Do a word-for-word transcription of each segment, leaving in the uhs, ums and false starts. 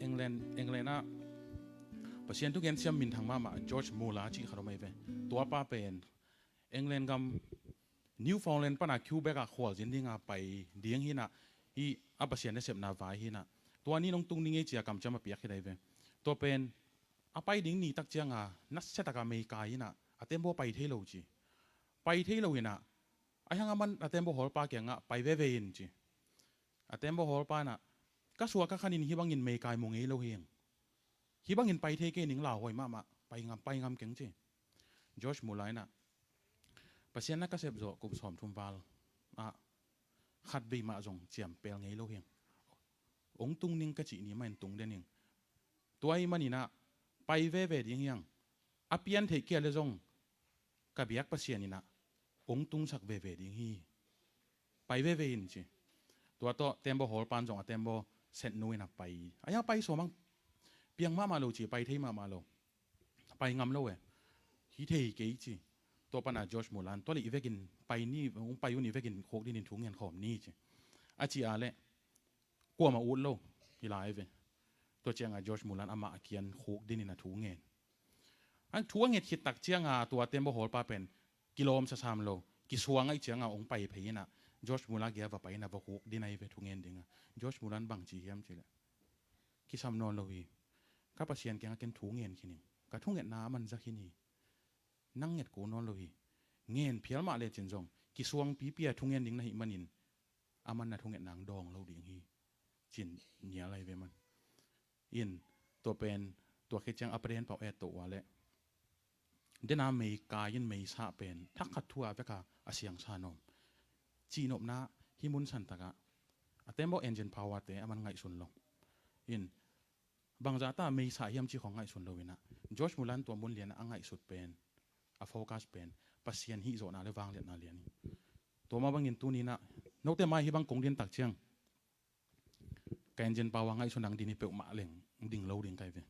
England, England ah Pasian thugen siam minthang mahmah George Muller cih khat om ahi ve. Tua pa pen England gam Newfoundland pana Quebec ah khualzin dinga pai ding hinah, hih a Pasian nasepna vai hinah, tua ni nong tung ning ei cia kamciam a piak hi dai ve. Tua pen a pai ding ni tak cianga nasia taka meikai hinah a tembaw pai thei lo ci. Pai thei lo hinah, ahi hang a man a tembaw hawlpa kiangah pai veve in ci. A tembaw hawlpa inah ka suak ka khanin hih bangin meikai mu ngei lo hi ing. Hih bangin pai thei kei ning, lauhuai mahmah, pai ngam, pai ngam keng ci. George Muller inah Pasian na ka sep zawh kum sawmthum val ah khat vei mah zong ciampel ngei lo hi ing. Ong tung ning ka cih ni mahin tung den ing. Tua ih maninah pai veve ding hiang. A pian theih kia le zong ka biak Pasian inah ong tungsak veve ding hi. Pai veve in ci. Tua tawh tembaw hawlpan zong a tembaw setnu inah pai. A ia pai sawmang piang mahmah lo ci, pai thei mahmah lo. Pai ngam lo e. Hi thei kei ci. Tua pana George Muller in tua leh i vekin pai ni, ong pai un, i vekin khuk dinin thu ngen khawm ni ci. A ci a leh kuamah ut lo hi lai ve. Tua cianga George Muller in amah a kian khuk dinin a thu ngen. An thu a nget khit tak cianga tua tembaw hawlpa pen kilawm sasam lo, kisuang aih cianga ong pai phei inah George Muller gei a va pai inah va khuk din ahi ve thu ngen dinga. George Muller in bang ci hiam cih leh, kisam nawn lo hi. Ka Pasian kiangah ken thu ngen khin ing. Ka thungetna a man za khin hi. Nang nget ko nawn lo hi. Ngen phial mah lecin zong kisuang pipi a thu ngen ding na hih manin a man na thungetna ang dawng lo ding hi. Cin nial ahi ve man. In tua pen tua khit ciang a paren pau et to ua leh dena meikai in meisah pen thak khat thu a veka a siangsa nawm. Cihnopna hih mun santakah a tembaw engine power te a man ngaihsun lo. In bangzah ta meisah hiam cih khong ngaihsun lo inah George Muller in tua mun lianah a ngaihsut pen, a focus pen Pasian hih zawhna le vangliatna lian hi. Tua mah bangin tuninah note mai hih bang kong din tak ciang ka engine power ngaihsun ang din hi peuhmah leng ding lo ding kai ve.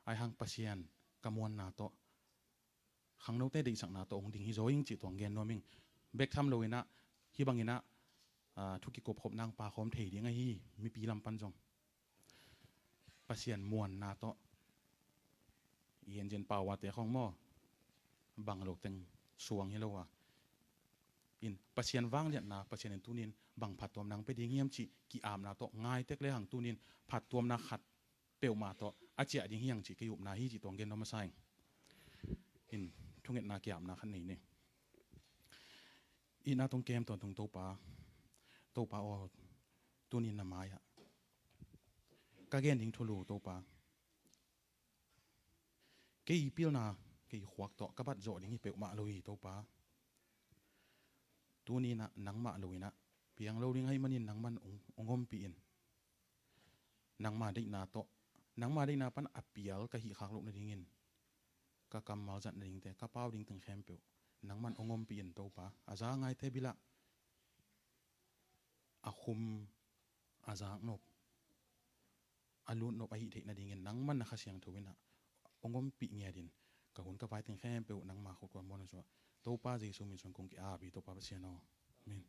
Ahi hang Pasian ka muanna tawh, khangnote deihsakna tawh ong ding hi zaw ing cih tuang gen nuam ing. Bek tham lo inah hih bang inah thu kikopkhop nang pa khawm thei ding ahi, mipi lam pan zong. Pasian muanna tawh i engine power te khong maw, bang lo teng suang hi lo a. In Pasian vangliatna, Pasian in tunin bang phattuamna ang pe ding hiam cih ki-apna tawh ngai tek le hang tunin phattuamna khat peuhmah tawh a ciah ding hiang cih kei upna hi cih tuang gen nuam a sa ing. In thungetna ki-apna khat nei ni. Itna tawh kem tawntung Topa, Topa aw, tunin na mai-ah ka gen ding thulu Topa, kei pilna, kei khuak tawh ka bat zawh ding hi peuhmah lo hi Topa. Tuninah nangmah lo inah piang lo ding ahi manin nangman ong, ong ompih in. Nangma deihna tawh, nangma deihna pan a pial ka hih khak loh nadingin ka kammal zat nadingte, ka pau ding teng khempeuh nangman ong ompih in Topa. A za ngaite bilah a khum, a zaknop, a lutnop a hih theih nadingin nangman na Kha Siangtho inah ong ompih ngiatin ka hun ka vai teng khempeuh nangma khut kuan muan a suah. Topa Jesu min suang kong ki-ap hi Topa Pasian aw. Amen.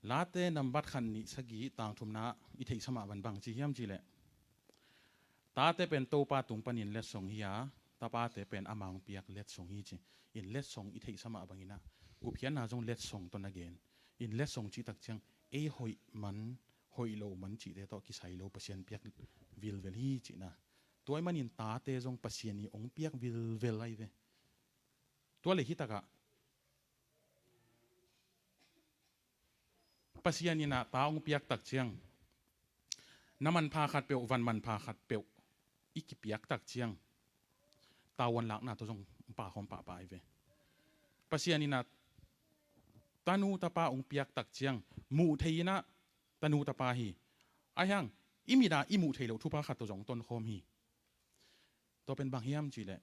Late nambat khat nih sagih tang thumna i theihsa mah bangbang ci hiam cihleh, tate pen Topa tung panin letsong hi a, tapate pen amah hong piak letsong hi ci. In letsong i theihsa mah banginah gupkhiatna zong letsong tawh na gen. In letsong cih tak ciang ei hoih man, hoih lo man cihte tawh kisai lo, Pasian piak vilvel hi cihna. Tua ahih manin tate zong Pasian i hong piak vilvel ahi ve. Tua le hi takah Pasian inah ta hong piak tak ciang na manpha khat peuh, van manpha khat peuh i kipiak tak ciang tavuan lakna tawh zong pahkhawm pahpah ahi ve. Pasian inah tanu tapa hong piak tak ciang muh thei inah tanu tapa hi. Ahi hang i mit ah i muh thei loh thupha khat tawh zong tonkhawm hi. Tua pen bang hiam cihleh,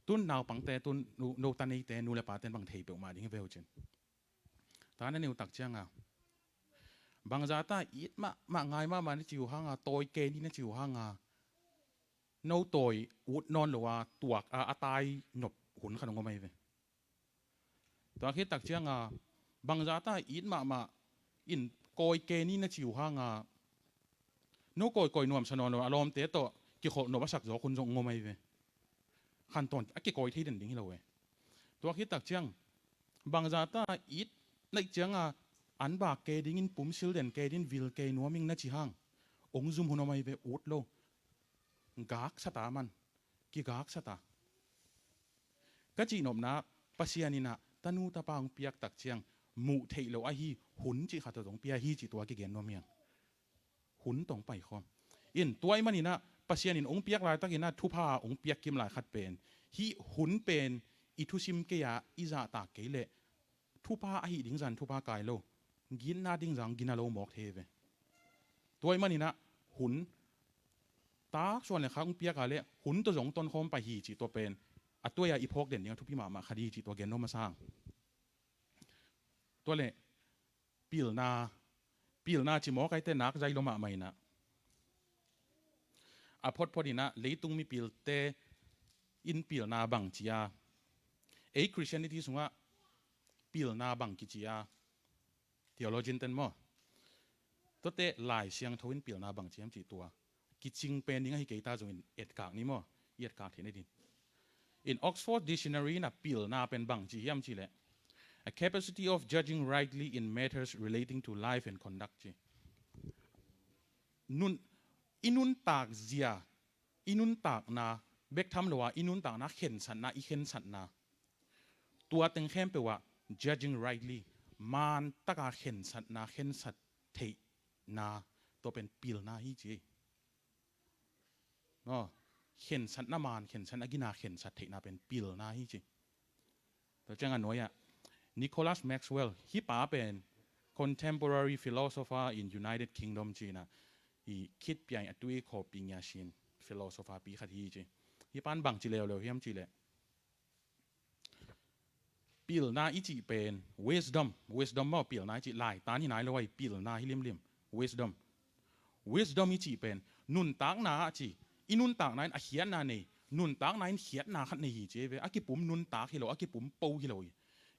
tun naupangte, tun no, no ta neite, nu le pate in bang thei peuhmah ding hi ve uh cin. Ta na neu tak cianga bangzah ta it mahmah, ngai mahmah na ci uh hanga, tawi kei ni na ci uh hanga, no tawi ut nawn lo a tuak a, a tai nop hun khat hong om ahi ve. Tua khit tak cianga Bangzah ta it mahmah in kawi kei ni na ci uh hanga, no kawikawi nuamsa nawn lo a lawmte tawh kikholh nop a sak zawk hun zong ngom ahi ve. Khantawn a kikawi thei den ding hi lo e. Tua khit tak ciang bangzah ta it naih cianga an bak kei dingin pumsil den kei dingin vil kei nuam ing na ci hang ong zum hun om ahi ve, ut lo. Gaksa ta man, kigaksa ta. Ka cihnopna Pasian in ah tanu tapa hong piak tak ciang muh theih loh ahi hun cih khat tawh hong pia hi cih tua kigen nuam hiang. Hun tawh hong paikhawm in tua ih manin ah Pasian in hong piak laitakin ah thupha hong piak kim lai khat pen hih hun pen i thusim kei-a i zahtak kei leh thupha ahi ding zan thupha kai lo, ginna ding zan gina lo mawk thei ve. Tua ih manin ah hun taksuan le khak hong piak a leh hun tawh zong tonkhawm pai hi cih tua pen a tuai-a i phawk den ding a thupi mahmah khat hi cih tua gen nuam a sang. Tua leh pilna, pilna ci mawk aite nak zai lo mahmah in ah a photphot in ah leitung mipilte in pilna bang ci a, ei Christianity sungah pilna bang kici a, theologian ten maw, tuate Lai Siangtho in pilna bang ci hiam cih tua kicing pen ding ahi kei ta zongin etkak ni maw, i etkak theih nading. In Oxford Dictionary in ah pilna pen bang ci hiam cih leh a capacity of judging rightly in matters relating to life and conduct ci. Nun, i nuntak zia, i nuntakna bek tham lo a i nuntakna khensatna, i khensatna, tua teng khempeuh ah judging rightly, man taka khensatna, khensat theihna, tua pen pilna hi ci. Maw, khensatna man, khensatna gina, khensat theihna pen pilna hi ci. Tua ciang a nuai-ah Nicholas Maxwell, hih pa pen contemporary philosopher in United Kingdom ci-in ah, i khitpiang a tui khawpi ngia sin philosopher pi khat hi ci. Hih pan bang ci leuleu hiam cih leh pilna i cih pen wisdom, wisdom maw, pilna i cih laitan hi nai lo a, i pilna hi limlim, wisdom. Wisdom i cih pen nuntakna a ci, i nuntakna in a khiatna nei, nuntakna in khiatna khat nei hi ci ve. A kipum nuntak hi lo, a kipum po hi lo hi.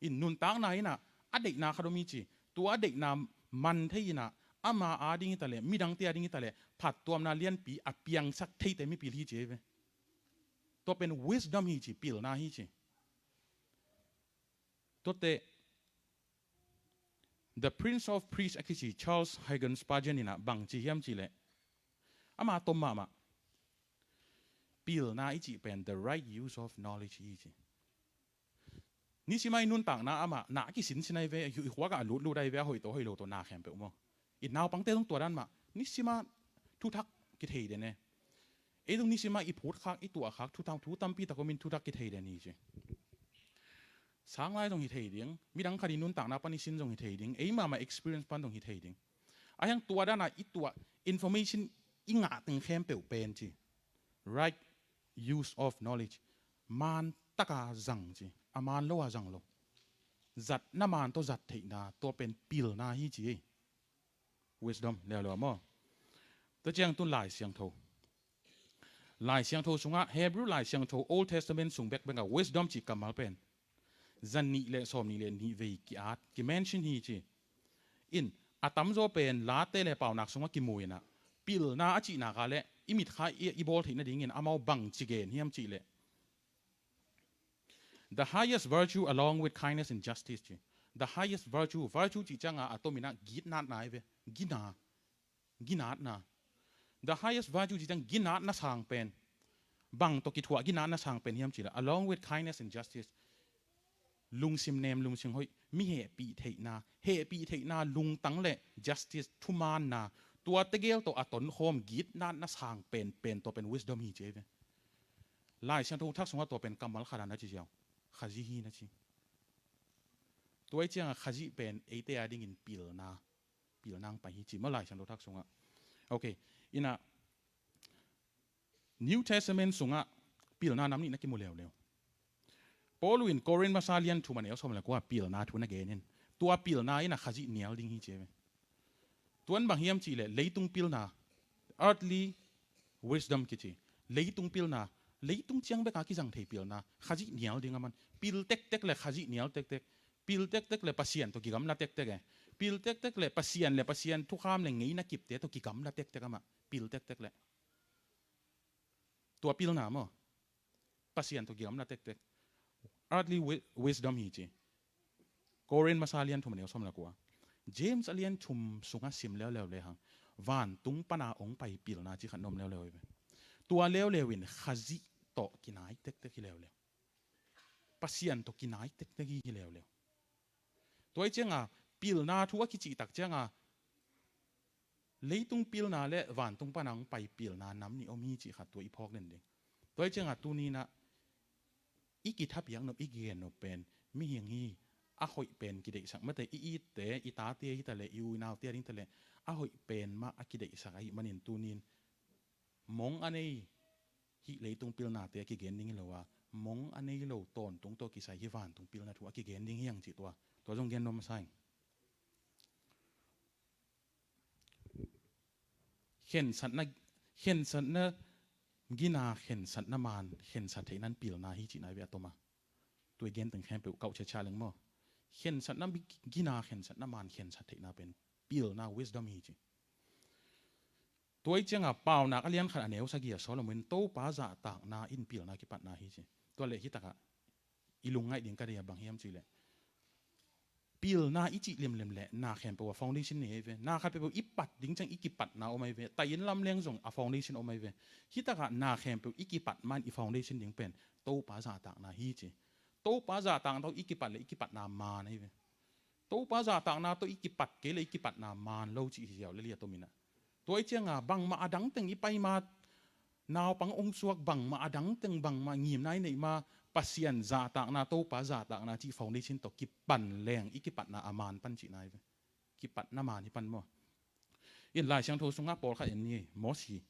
In nuntakna in ah a deihna khat om hi ci, tua a deihna man thei in ah ama a ding hi ta leh, midangte a ding hi ta leh phattuamna lianpi a piangsak theite mipil hi ci ve. Tua pen wisdom hi ci, pilna hi ci. Tuate The Prince of Priests a kici Charles Hagen Spurgeon in ah bang ci hiam cih leh, ama tom mahmah, pilna i cih pen the right use of knowledge hi ci. Nisima i nuntakna amah na a kisinsin ahi ve, i khuak ah a lutlut ahi ve, a hoih tawh hoih lo tawh na khempeuh maw. I naupangte zong tua dan mah, nisima thuthak kithei den e. Ei zong nisima i phutkhak, i tuahkhak thuthak, thu tampi tak om in thuthak kithei den hi ci. Sanglai zong hi thei ding, midang khat i nuntakna pan i sin zong hi thei ding, ei mahmah experience pan zong hi thei ding. A hiang tua dana i tuah information i ngah teng khempeuh pen ci, right use of knowledge, man taka zang ci, a man lo a zang lo. Zatna man tawh zat theihna, tua pen pilna hi ci ei. Wisdom leuleu maw. Tua ciang tun Lai Siangtho. Lai Siangtho sungah Hebrew Lai Siangtho Old Testament sung bekbek ah wisdom cih kammal pen zanih le sawmnih le nih vei ki-at, ki-mention hi ci. In a tamzaw pen Late le Paunak sungah kimu in ah pilna a cihnak ah le i mitkha i, i bawl theih nadingin amau bang ci gen hiam cih leh, the highest virtue along with kindness and justice ci. The highest virtue, virtue cih ciangah a tomin ah gitnatna hi ve. Gina, ginatna. The highest virtue cih ciang ginatna sang pen, bang tawh kithuah ginatna sang pen hiam cih leh, along with kindness and justice, lungsim nem, lungsim hoih, mi hehpih theihna, hehpih theihna lungtang le justice, thumaanna, tua tegel tawh a tonkhawm gitnatna sang pen, pen tua pen wisdom hi ci ei ve. Lai Siangtho thak sungah tua pen kammal khat a na ci ziau, Khazih hi na ci. Tua ih ciangah Khazih pen eite a dingin pilna, pilna hong pai hi ci maw Lai Siangtho thak sungah. Ok, in ah New Testament sungah pilna nam nih na kimu leuleu. Paul in Korin masa lian thum a neu sawm le kua pilna thu na gen in, tua pilna in ah Khazih nial ding hi ci ei ve. Tuan bang hiam cih leh leitung pilna, earthly wisdom kici. Leitung pilna, leitung ciang bek a kizang thei pilna, Khazih nial ding a man. Pil tektek le Khazih nial tektek. Pil tektek le Pasian tawh kigamla tektek e. Pil tektek le Pasian le Pasian thukham le ngeina kipte tawh kigamla tektek amah. Pil tektek le. Tua pilna maw. Pasian tawh kigamla tektek. Earthly wi-, wisdom hi ci. Korin masa lian thum a neu sawm le kua. James a lian thum sungah sim leuleu le hang. Vantung pana ong pai pilna ci khat na om leuleu hi ve. Tua leuleu in Khazih tawh kinai tektek hi leuleu. Pasian tawh kinai tektek hi hi leuleu. Tua hi cianga pilna thu a kicihtak cianga leitung pilna le vantung pana hong pai pilna nam nih om hi cih khat tua i phawk den ding. Tua hi cianga tuninah i kithapiak nop, i kigen nop pen mihing hi. A hoih pen kideihsak mate, i itte, i tate hi taleh, i u i naute a ding taleh a hoih pen mah a kideihsak ahih manin tunin mong a nei hih leitung pilnate a kigen ding hi lo a, mong a nei lo tawntung tawh kisai hih vantung pilna thu a kigen ding hi hang cih tua. Tua zong gen nuam masa ing. Khensatna, khensatna gina, khensatna man, khensat theihna in pilna hi cihna hi ve a toma. Tua i gen teng khempeuh kauh ciacia leng maw. Khensatna gina, khensatna man, khensat theihna pen pilna, wisdom hi ci. Tua i cianga Paunak a lian khat a neu sagih ah Solomon in Topa zahtakna in pilna kipatna hi ci. Tua leh hitakah i lungngaih ding ka deih a bang hiam cihleh pilna i cih limlim leh na khempeuh a foundation nei ahi ve. Na khat peuhpeuh i pat ding ciang i kipatna om ahi ve. Tai-in lam leng zong a foundation om ahi ve. Hitakah na khempeuh i kipat man i foundation ding pen Topa zahtakna hi ci. Topa zahtakna tawh i kipat leh i kipatna man ahi ve. Topa zahtakna tawh i kipat kei leh i kipatna man lo cih hi ziau le lia tominah. Tua i cianga bangmah a dangteng i pai ma, naupang ong suak bangmah a dangteng bangmah ngimna i neih ma, Pasian zahtakna, Topa zahtakna cih foundation tawh kipan leng i kipatna a man pan cihna hi ve. Kipatna man hi pan maw. In Lai Siangtho sungah pawlkhat en ni, Mosi.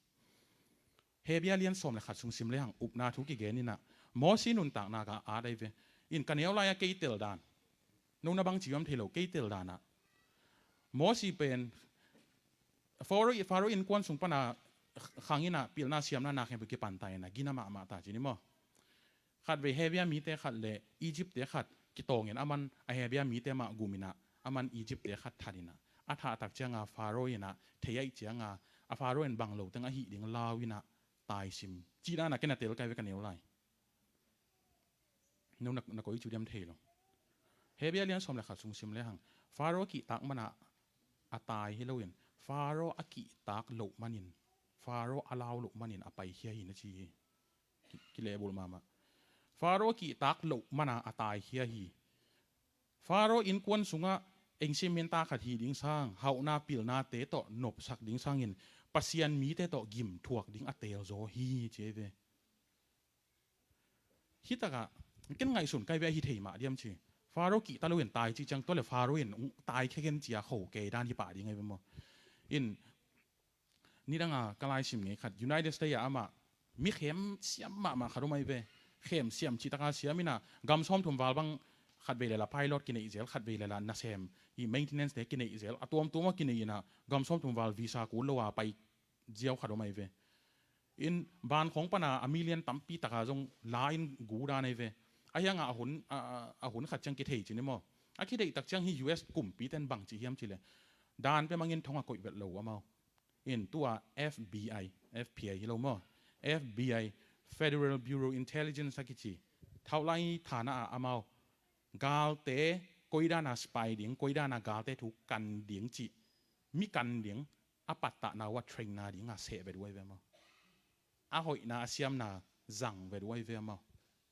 Hebia lian sawm le khat sung sim lehang upna thu kigen inah Mosi nuntakna ka at ahi ve. In ka neu lai-a kei tel dan, no na bang ci hiam thei lo, kei tel danah Mosi pen Faro, Faro innkuan sung pana khang inah pilna siamna na khempeuh kipan ta inah gina mahmah ta ci ni maw. Khatvei Hebia mite khat le Egypt-te khat kitawngin aman a Hebia mite mah guminah aman Egypt-te khat thatinah a thahtak cianga Faro inah thei aih cianga a Faro in bang lo teng a hih ding lau inah taisim. Cih danah ken a tel kai ve ka neu lai. No na, na koi cu diam thei lo. Hebia lian sawm le khat sung sim lehang Faro a kihtak manah a tai hi loin Faro a kihtak loh manin, Faro a lau loh manin a paikhia hi na ci hi. Ki, kilehbulh mahmah. Faro a kihtak loh mana a taikhia hi. Faro innkuan sungah engsimin ta khat hi ding sang, hauhna pilnate tawh nopsak ding sangin Pasian mite tawh gimthuak ding a teelzaw hi ci ahi ve. Hitakah ken ngaihsun kai ve ahi thei mah diam ci. Faro kihta loin tai ci ciang tua le Faro in taikhia ken cia kho kei dan hi pah ding ahi ve maw. In nidanga ka laisim ngei khat United States ah amah mi khem siam mahmah khat om ahi ve. Khem siam cihtaka siam inah gam sawmthum val bang khatvei lela pilot kineih zel, khatvei lela nasem i maintenance te kineih zel, a tuamtuam a kineih inah gam sawmthum val visa kul lo a pai ziau khat om ahi ve. In vankhawng pana a million tampi taka zong la in gu dan ahi ve. A hiangah a hun, a, a, a hun khat ciang kithei ci ni maw. A kitheihtak ciang hi U S kumpiten bang ci hiam cileh dan pia mangin thong a koih vet lo amau. In tua F B I, F B I hi lo maw, F B I, Federal Bureau Intelligence a kici thaulai thana ah amau galte koidana spy ding, koidana galte thu kan ding cih, mi kan ding a pattahna uh a trainna dinga seh vet uh ahi ve maw. A hoihna a siamna zang vet uh ahi ve maw.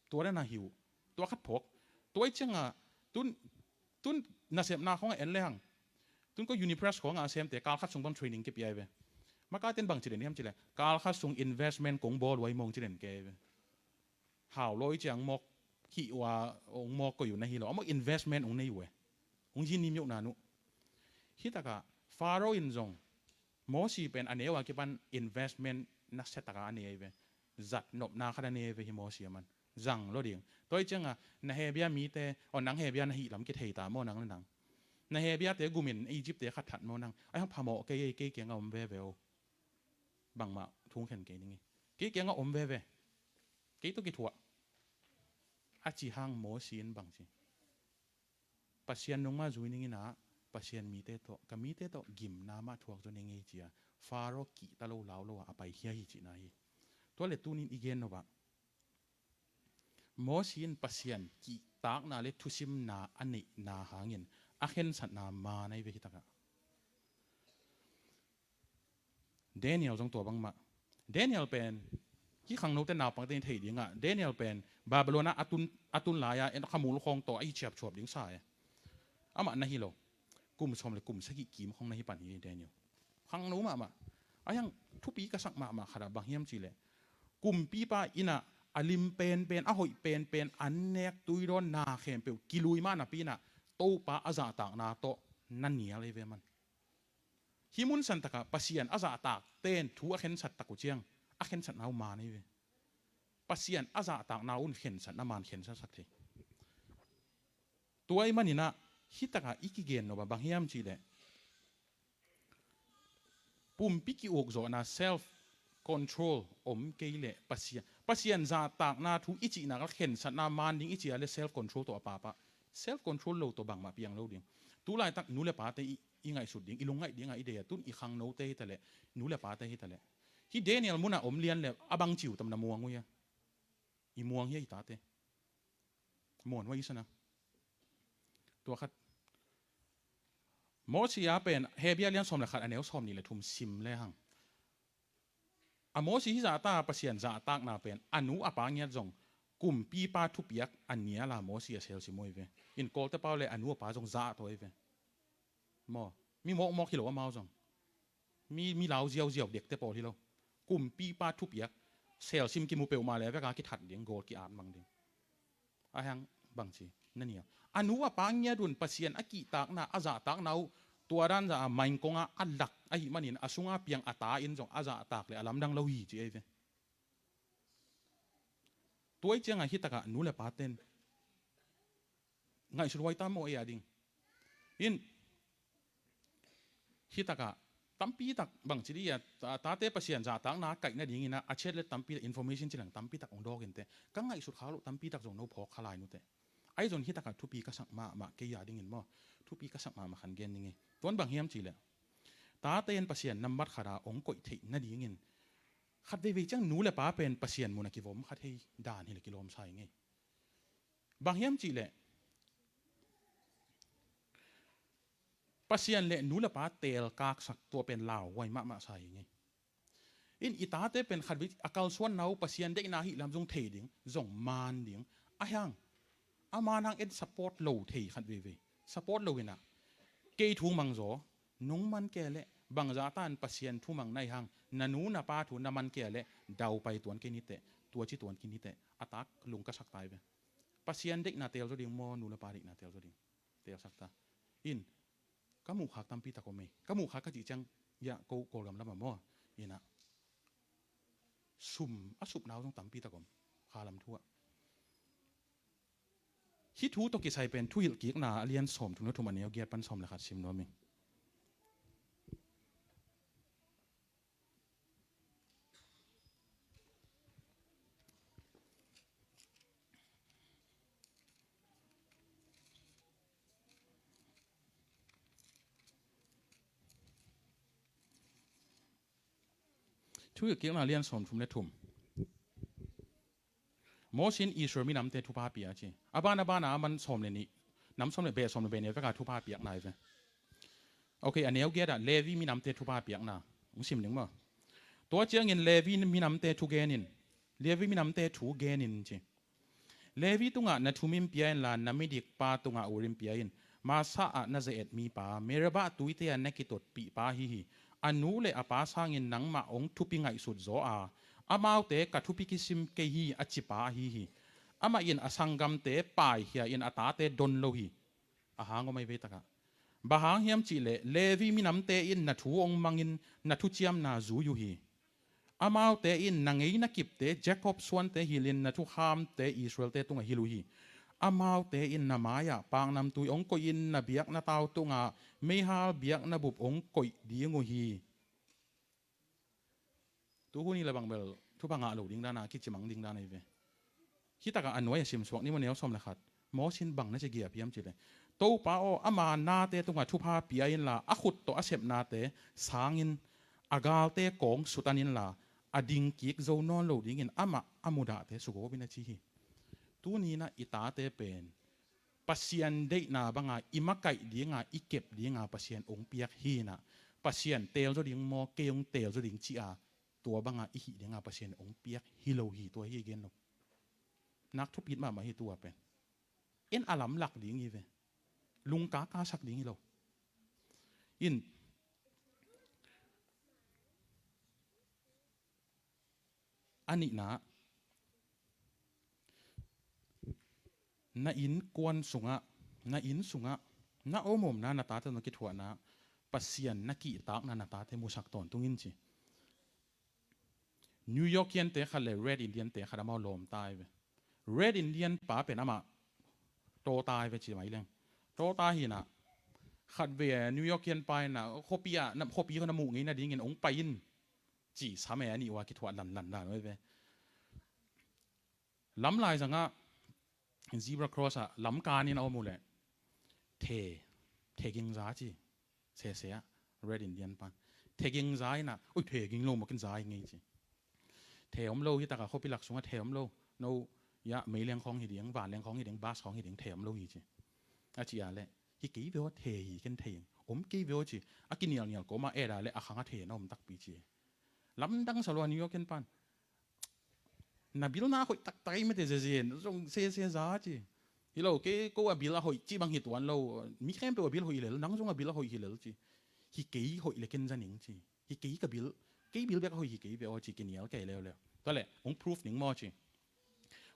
Tua dana hi uh. Tua khat phawk. Tua i cianga tun, tun nasepna khawngah en lehang tun ko Unipress khawngah a semte kal khat sung bang training kipia ahi ve. Makaiten bang ci den hiam cileh kal khat sung investment kong bawl uh ahi mawng ci den kei ahi ve. Hau lawi ciang mawk hih uh a ong mawk koih uh na hi lo, a mawk investment ong nei uh e. Ong hi nimioh nan uh. Hitakah Faro in zong Mosi pen a neu a kipan investment na setaka a nei ahi ve. Zat nopna khat a nei ahi ve hi Mosi a man. Zang lo ding. Tua i cianga na Hebia mite, aw nang Hebia na hih lam kithei ta maw nang le nang. Na Hebiate gumin Egypt-te khat that maw nang. Ai hang phamawh kei ei, kei kiangah om veve o. Bangmah thung khen kei ning i. Kei kiangah om veve. Kei tawh kithuah. A ci hang Mosi in bang ci. Pasian nungmah zui ning in ah, Pasian mite tawh, ka mite tawh gimna mah thuak zaw ning ei ci-a, Faro kihta lo lau lo ah a paikhia hi cihna hi. Tua le tunin i gen nop ah, Mosi in Pasian kihtakna le thusimna a neihna hangin a khensatna man ahi ve hi takah. Daniel zong tua bangmah. Daniel pen, hih khangnote naupangte in thei dingah, Daniel pen Babylon ah a tun, a tun lai-a en khamul khawng tawh a hi chiapchuap ding sa e. Amah na hi lo. Kum sawm le kum sagih kim khawng na hi pan hi Daniel. Khangno mahmah. A hiang thupi ka sak mahmah khatah bang hiam cihleh, kumpipa innah a lim penpen, a hoih penpen, an nek tuidawn na khempeuh kilui mah napi innah Topa a zahtakna tawh na nial ei ve man. Hih mun santakah Pasian a zahtakte in thu a khensat tak uh ciang a khensatna uh man ei ve. Pasian a zahtakna un khensatna man khensatsak thei. Tua ih maninah hih takah i kigen nop ah bang hiam cihleh, pumpi ki-ukzawhna, self control om kei leh Pasian, Pasian zahtakna thu i cihna kal khensatna man ding i cih a le self control tawh a papa. Self control lo tawh bangmah piang lo ding. Tulaitak nu le pate i, i ngaihsut ding, i lungngaih dingah i deih a tun i khangnote hi taleh, nu le pate hi taleh, hih Daniel munah om lian le a bang ciu tam na muang uh hia? I muang hia i tate? Muan hua i sana. Tua khat. Mosi a pen Hebru lian sawm le khat a neu sawm nih le thum sim le hang. A Mosi hih zahta Pasian zahtakna pen a nu a pa ngiat zong kumpipa thupiak a nial a Mosi a selsim uh hi ve. In Kawlte pau le a nu a pa zong zah tawh hi ve. Maw, mi mawkmawk hi lo amau zong. Mi, mi lau ziauziau dekte pawl hi lo. Kumpipa thupiak selsim kimu peuhmah le veka kithat ding, gawl ki-at mang ding. A hiang bangci na nial. A nu a pa ngiat un Pasian a kihtakna, a zahtakna uh tua dan zah a maingkongah a lak ahih manin a sunga piang a ta in zong a zahtak le a lamdang lo hi ci ei ve. Tua ih ciangah hih takah nu le paten ngaihsut huai ta maw ei a ding. In hih takah tampi tak bangci dih a, ta, tate Pasian zahtakna kaih nadingin a, a chet le tampi tak information cilang tampi tak hong dawk inteh. Ka ngaihsut kha loh tampi tak zong no phawk kha lai nuteh. Ahi zong hih takah thupi ka sak mahmah kei a dingin maw, thupi ka sak mahmah khan gen ning ei. Tuan bang hiam cihleh, tate in Pasian nambat khat a hong koih theih nadingin khat veivei ciang nu le pa pen Pasian mun a kivom kha thei dan hi le kilawm sa ing ei. Bang hiam cihleh, Pasian le nu le pa teelkaksak tua pen lauhuai mahmah sa hi ngei. In i tate pen khat vei a kalsuanna uh Pasian deihna hih lam zong thei ding, zong man ding. A hiang, a man hang en support lo thei khat veivei. Support lo inah, kei thu mang zaw, nong man kei leh, bangzah tan Pasian thu mang na hi hang, na nu na pa thu na man kei leh, daupai tuan kei niteh, tuaci tuan kei niteh, a tak lung ka sak tai ve. Pasian deihna teel zaw ding maw, nu le pa deihna teel zaw ding? Teelsak ta. In, ka muhkhak tampi tak om ei. Ka muhkhak ka cih ciang, ya, ko Kawlgam lamah maw. Inah, sum, a supna uh zong tampi tak om. Khalam thu ah. Hih thu tawh kisai pen Thuhilhkikna a lian sawm thum le thum a neu giat pan sawm le khat sim nuam ing. Thuhilhkikna lian sawm thum le thum. Mosi in Israel minamte thupha pia ci. A ban a ban a man sawm le nih, nam sawm le beh, sawm le beh neu veka thupha piakna hi ve. Ok, a neu giat ah Levi minamte thupha piakna hong sim ding maw. Tua ciangin Levi minamte thu genin, Levi minamte thu genin ci. Levi tungah na thumin pia inla, na midikpa tungah Urim pia in. Masa ah na ze-et mipa, Meribah tuite ah na kitotpihpa ahi hi. A nu le a pa sangin nangmah hong thupi ngaihsut zaw a, amaute ka thupi kisim kei hi a cipa ahi hi. Amah in a sanggamte paikhia in a tate don lo hi. A hang om ahi veitakah. Bang hang hiam cihleh, Levi minamte in na thu hong mangin na thuciamna zui uh hi. Amaute in na ngei na kipte Jacob suante hilhin na thukhamte Israelte tungah hilh uh hi. Amaute in na mai-ah paknamtui hong koihin na biakna tau tungah meihal biakna bup hong koih ding uh hi. Tu hun hi le bang bel thupha ngah lo ding dana kicimang ding dana hi ve. Hih takah a nuai a simsuak ni maw, neu sawm le khat. Moses in bang na ci giap hiam cih leh, Topa aw, ama nate tungah thupha pia inla, a khut tawh a sep nate sangin, a galte kawng sutan inla, a dingkik zo nawn lo dingin amah a mudahte sugawp in, a ci hi. Tuni-in ah i tate pen Pasian deihna banga i makaih dinga, i kep dinga Pasian hong piak hi-in ah, Pasian teel zaw ding maw, kei hong teel zaw ding ci-a, tua banga i hih dinga Pasian hong piak hi lo hi, tua hi i gen lo. Nak thupi mahmah hi tua pen. En a lamlak ding hi ve. Lungka kasak ding hi lo. In, a nihna, na innkuan sungah, na inn sungah, na omomna, na tate tawh na kithuahna, Pasian na kihtakna, na tate musak tawntung in ci. New Yorkian-te khat le Red Indian-te khat amau lawm ta hi ve. Red Indian pa pen amah taw ta hi ve ci mai leng. Taw ta hi-in ah, khatvei New Yorkian pa in ah, khuapi ah, na, khuapi khuana muh ngei nadingin hong pai in, ci sam e, a nih ua kithuah lanlan dan uh hi ve. Lamlai zangah zebra cross ah lam kanin a om uh leh, the, theging za ci. Sese ah, Red Indian pan theging za in ah, oi, theging lo maw, ken za hi ngei ci. The om lo, hi takah khuapi lak sungah the om lo. No, ya, meileng khawng hi ding, vanleng khawng hi ding, bus khawng hi ding, the om lo hi ci. A cih a leh, hi kei ve aw, the hi, ken thei ing. Om kei ve aw ci. A kinialnial kawmah et a leh a khangah the na om takpi ci. Lamdang sa lua New Yorkian pan. Na bil na hoih taktak ei mate, zezen zong sese za ci. Hi lo, kei ko a bil a hoih cih bang hi tuan lo. Mi khempeuh a bil hoih hi lel, nang zong a bil a hoih hi lel ci. Hi kei hoih le ken za ning ci. Hi kei ka bil, kei bil bek a hoih hi kei ve aw ci, kinial kei leuleu. Tua leh hong proof ning maw ci.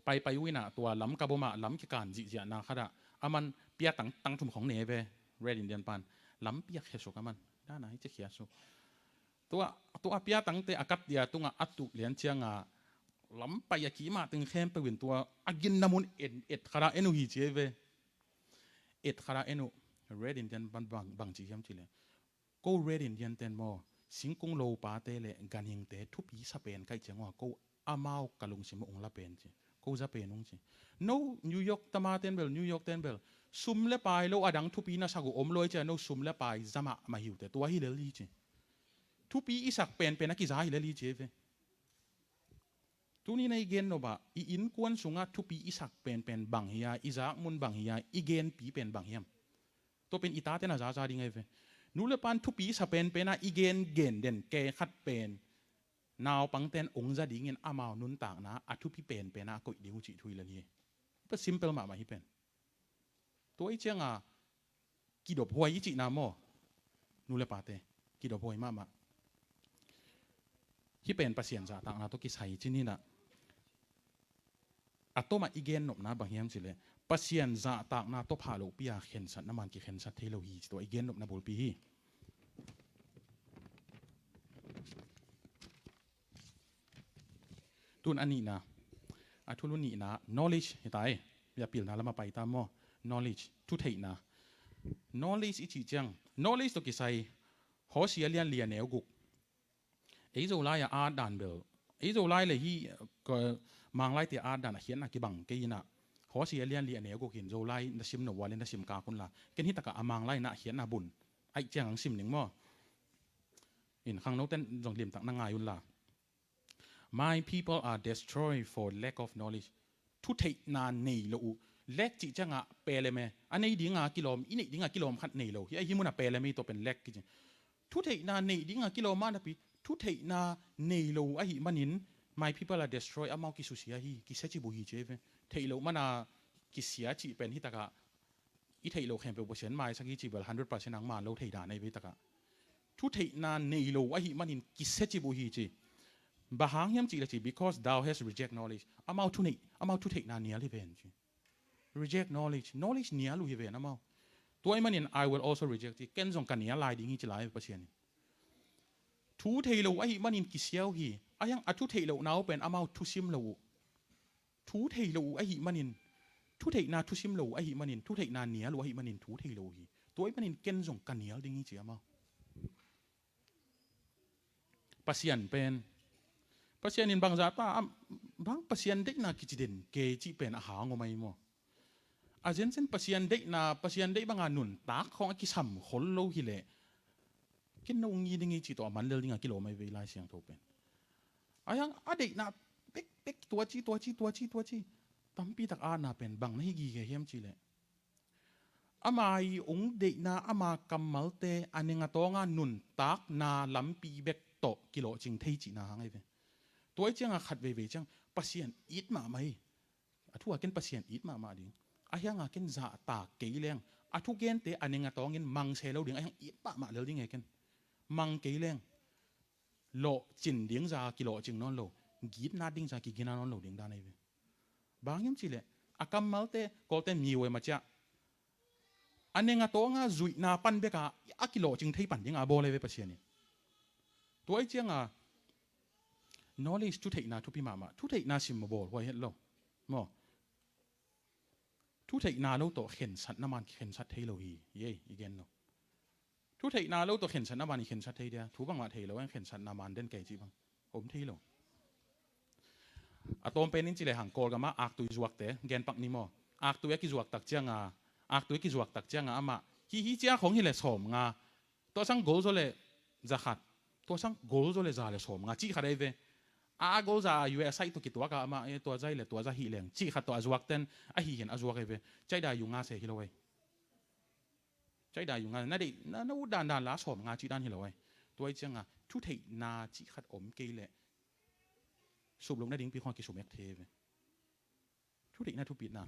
Paipai uh in ah tua lam kap om ah, lam kikan zihziahna khat ah, aman piatang tang thum khawng ne ve, Red Indian pan. Lam piak khia suk aman. Dan a hi ci khia suk. Tua, tua piatangte a kap dia tungah a tup lian ciangah, lam pai a kimah teng khempeuh in tua a ginna mun en, et khat ah en uh hi ci ei ve. Et khat ah en uh. Red Indian pan bang, bang ci hiam cih leh, ko Red Indian-ten maw, singkung lopate le ganhingte thupi sa pen ka hih ciang ua, ko amau ka lungsim ah ung la pen ci. Ko za pen ung ci. No New York tamaten bel, New York-ten bel, sum le pai lo a dang thupi na sak uh om lo ei ci a, no sum le pai za mahmah hi uh teh, tua hi lel hi ci. Thupi i sak penpen a kiza hi lel hi ci ei ve. Tuni-in a i gen nop ah, i innkuan sungah thupi i sak penpen bang hi a, i zak mun bang hi a, i genpi pen bang hiam? Tua pen i taten a zaza ding ei ve. Nu le pan thupi i sa penpen a i gen, gen den ke khat pen naupangten ong za dingin amau nuntakna a thupi penpen a a koih ding uh cih thu hi lel hi. Tua simple mahmah hi pen. Tua i cianga kidop huai i cihna maw? Nu le pate, kidop huai mahmah. Hih pen Pasian zahtakna tawh kisai i cih hi-in ah, a tomah i gen nopna bang hiam cih leh, Pasian zahtakna tawh phah lohpi a khensatna man kikhensat thei lo hi, ci tua i gen nopna bulpi hi. Tun a nihna, a thulu nihna, knowledge hi ta ei. Bia pilna lamah pai ta maw? Knowledge, thutheihna. Knowledge i cih ciang, knowledge tawh kisai, Hosea lian li a neu guk. Ei Zolai a at dan bel, ei Zolai le hih, ka, Manglaite a at dan a khiatna kibang kei in ah, Hosea lian li a neu guk hi-in Zolai na sim nop uh leh na sim kak un la. Ken hi takah a Manglai na a khiatna bun ahih ciang hong sim ning maw? In khangnoten zong limtak na ngai un la. My people are destroyed for lack of knowledge. Thutheihna nei lo uh. Lack cih ciangah pelem e. A nei dinga kilawm, i neih dinga kilawm khat nei lo. Hih ahi munah pelem e, tua pen lack kici. Thutheihna nei dinga kilawm mah napi, thutheihna nei lo uh ahih manin, my people are destroyed, amau kisusia hi, kisiacip uh hi ci ei ve. Theih loh mana kisia cih pen hi takah i theih loh khempeuh Pasian maisak hi cih bel hundred percent ang man lo thei dan ahi ve takah. Thutheihna nei lo ahih manin kisiacip uh hi ci. Bang hang hiam cih leh ci, because thou hast reject knowledge. Amau thuneih, amau thutheihna nial hi ven ci. Reject knowledge. Knowledge nial uh hi ven amau. Tua ahih manin I will also reject ci. Ken zong ka nial lai ding hi ci lai Pasian in. Thu thei lo ahih manin kisia uh hi. Ahiang a thu theih lohna uh pen amau thusim lo uh. Thu thei lo uh ahih manin, thutheihna thusim lo uh ahih manin, thutheihna nial uh ahih manin thu thei lo uh hi. Tua ahih manin ken zong ka nial ding hi ci amau. Pasian pen, Pasian in bangzah ta, am, bang Pasian deihna kici den kei cih pen a hang om ahi maw? A zenzen Pasian deihna, Pasian deih banga nuntak khawng a kisam khol lo hileh, ken no ngi ding hi cih tawh a man lel dinga kilawm ahi ve i Lai Siangtho pen. A hiang a deihna bekbek tua ci, tua ci, tua ci, tua ci. Tampi tak a atna pen bang na hi gige hiam cihleh, ama i ung deihna, ama kammalte a neng a tawnga nuntakna lampi bek tawh kilawhcing thei cihna hang ahi ve. Tua i cianga khat veivei ciang Pasian it mahmah hi. A thu a ken Pasian it mahmah ding. A hianga ken zahtak kei leng, a thugente a neng a tawngin mang se lo ding. A hiang it mahmah lel ding e ken. Mang kei leng, lawhcin ding za kilawhcing nawn lo, gitna ding za kigina nawn lo ding dan ahi ve. Bang hiam cihleh, a kammalte, Kawlten mi uh e maciah, a neng a tawnga zuihna pan beka a kilawhcing thei pan dinga a bawl ahi ve Pasian in. Tua i cianga knowledge, thutheihna thupi mahmah. Thutheihna sim a bawl huai het lo maw? Thutheihna lo tawh khensatna man khensat thei lo hi. Yei i gen lo. Thutheihna lo tawh khensatna man i khensat thei dia, thu bangmah thei lo, khensatna man den kei cih bang om thei lo. A tawm pen in cileh hang Kawlgama aktui zuakte genpak ni maw? Aktui a kizuak tak cianga, aktui a kizuak tak cianga amah hi hi cia khong hileh sawm nga. Tua sang gol zaw le za khat. Tua sang gol zaw le za le sawm nga cih khat ahi ve. A gol za a U S A tawh kituaka amah e, tua zai le tua za hi leng cih khat tawh a zuakten ahi hin a zuak ahi ve. Caida yu nga se hi lo ahi. Caida yu nga na deih na, na ut dandan la sawm nga cih dan hi lo ahi. Tua i cianga thutheihna cih khat om kei leh supluk nading pi khong a kisumek thei ve. Thutheihna thupitna.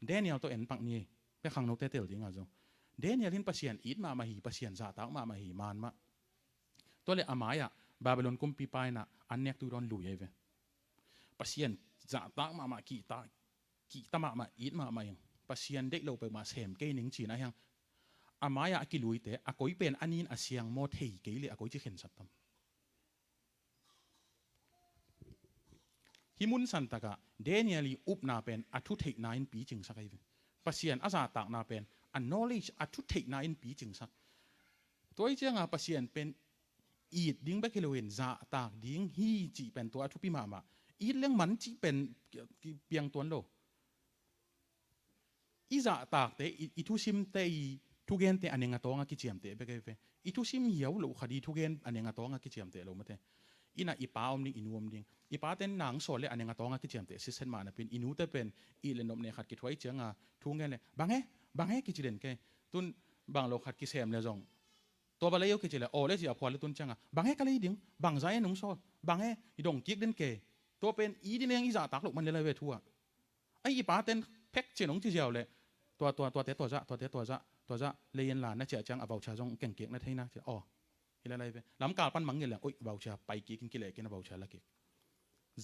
Daniel tawh enpak ni. Pia khangnote tel dinga zong, Daniel hin Pasian it mahmah hi, Pasian zahtak mahmah hi, man mah. Tua le a mai-ah Babylon kumpipa inah an nek tui dawn lui ahi ve. Pasian zahtak mahmah, kihta, kihta mahmah, it mahmah ing. Pasian deih lo peuhmah sem kei ning cina hiang. A mai-ah a kiluite a koi pen a nin a siang maw thei kei le a koi ci khensat tam. Hih mun santakah Daniel i upna pen a thutheihna in picingsak ahi ve. Pasian a zahtakna pen a knowledge, a thutheihna in picingsak. Tua i cianga Pasian pen it ding bek hi loin zahtak ding hi cih pen tua a thupi mahmah. It leng man cih pen piang tuan lo. I zahtakte, i, i thusimte, i thugente a neng a tawnga kiciamteh bek ahi ve. I thusim hiau loh khat i thugen a neng a tawnga kiciamteh lo mate. Inah i pa om ding, i nu om ding. I paten nang sawl le a neng a tawnga kiciamteh sitset mah napin i nute pen i le nopne khat kithuai cianga thu ngen le bang e, bang e kici den kei. Tun bang lo khat kisem le zong tua ba lei o kici le aw le ci a phual le tun cianga bang e ka lei ding, bang za e nung sawl, bang e i dong kik den kei. Tua pen i dineng i zahtak loh man le lai ve thu ah. Ai i paten phek cin hong ci ziau le tua, tua, tuate tua zah, tuate tua zah, tua zah lei in la na ciah ciang a voucher zong kengkek na thei na ci aw. Hi lai lai ve. Lamkal pan mangngilh leng oih voucher pai kik in kileh kik in a voucher la kik.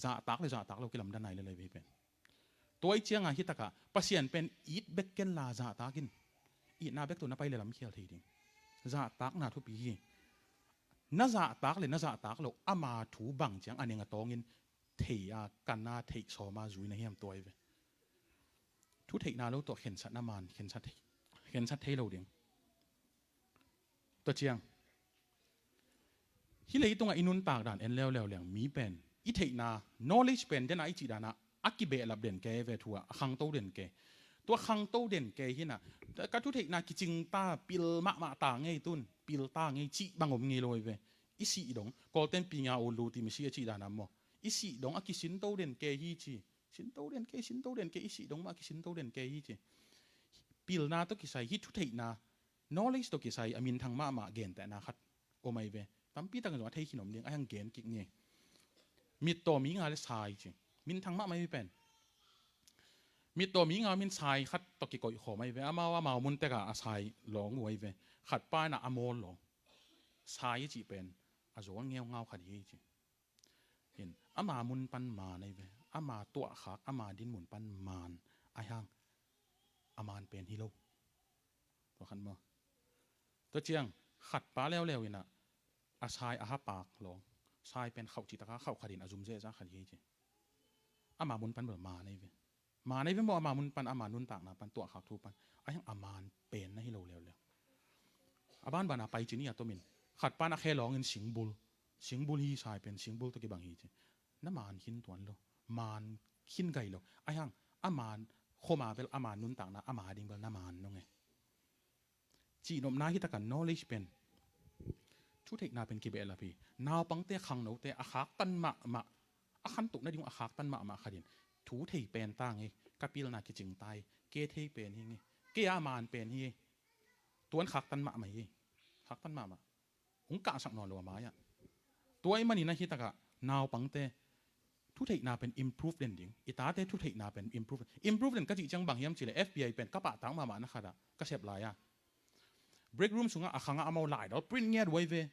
Zahtak le zahtak lo kilamdan nai lai lai ve hi pen. Tua i cianga hitakah Pasian pen it bek ken la zahtak in. Itna bek tu na pai le lamkhial thei ding. Zahtakna thupi hi. Na zahtak le na zahtak lo ama thu bang ciang a neng a tawngin thei a, kan a, theih sawm a zui na hiam tua hi ve. Thutheihna lo tawh khensatna man khensat thei, khensat thei lo ding. Tua ciang hih leitungah i nuntak dan en leuleu leng mi pen i theihna, knowledge pen dena i cih danah a kibehlap den kei ve thu ah, a khangto den kei. Tua khangto den kei hinah ka thutheihna kicing ta, pil mahmah ta ngei tun, pil ta ngei cih bang om ngei lo hi ve. I sih dong Kawlten pinga u lu ti mi si a cih danah maw, i sih dong a kisinto den kei hi ci. Sinto den kei, sinto den kei, i sih dong mah a kisinto den kei hi ci. Pilna tawh kisai hih thutheihna, knowledge tawh kisai a minthang mahmah gentehna khat om ahi ve. Tampi takin zong a thei khin om ding a hiang gen kik ni. Mittaw mi nga le sai ci. Minthang mahmah hi pen. Mittaw mi nga min sai khat tawh kikoih khawm ahi ve. Amau amau mun tekah a sai lawng uh ahi ve. Khat pa inah a mawl lawng. Sai i cih pen a zawl ngeungau khat hi ci. Hin ama mun pan maan ahi ve. Ama tuahkhak, ama din mun pan maan a hiang a maan pen hi lo. Tua khat maw? Tua ciang khat pa leuleu inah a sai a hapak lawng. Sai pen khauh cihtaka khauh khatin a zum zehzah khat hi ci. Ama mun pan bel maan ahi ve. Maan ahi ve maw, ama mun pan, ama nuntakna pan, tuahkhak thu pan. A hiang a maan pen na hi lo leuleu. A banbana pai ci ni a tomin khat pan a khe lawngin singbul. Singbul hi sai pen, singbul tawh kibang hi ci. Na maan khin tuan lo. Maan khin gai lo. A hiang a maan Khoma bel ama nuntakna ama ding bel na man nung e. Cihnopna hi taka knowledge pen, thutheihna pen kibehlap hi. Naupangte, khangnote a khaktan mahmah, a khantoh nading uh a khaktan mahmah khat in thu thei pen ta ngei, ka pilna kicing ta hi, kei thei pen hi ngei, kei a man pen hi. Tuan khaktan mahmah hi. Khaktan mahmah. Hong kahsak nawn lo a mai-ah. Tua ahih manin ahi takah naupangte thutheihna pen improve den ding. I tate thutheihna pen improve. Improve den ka cih ciang bang hiam cihleh F B I pen ka pahtak mahmah na khatah ka sep lai-a, break room sungah a khangah amau laidal print ngiat uh ahi ve.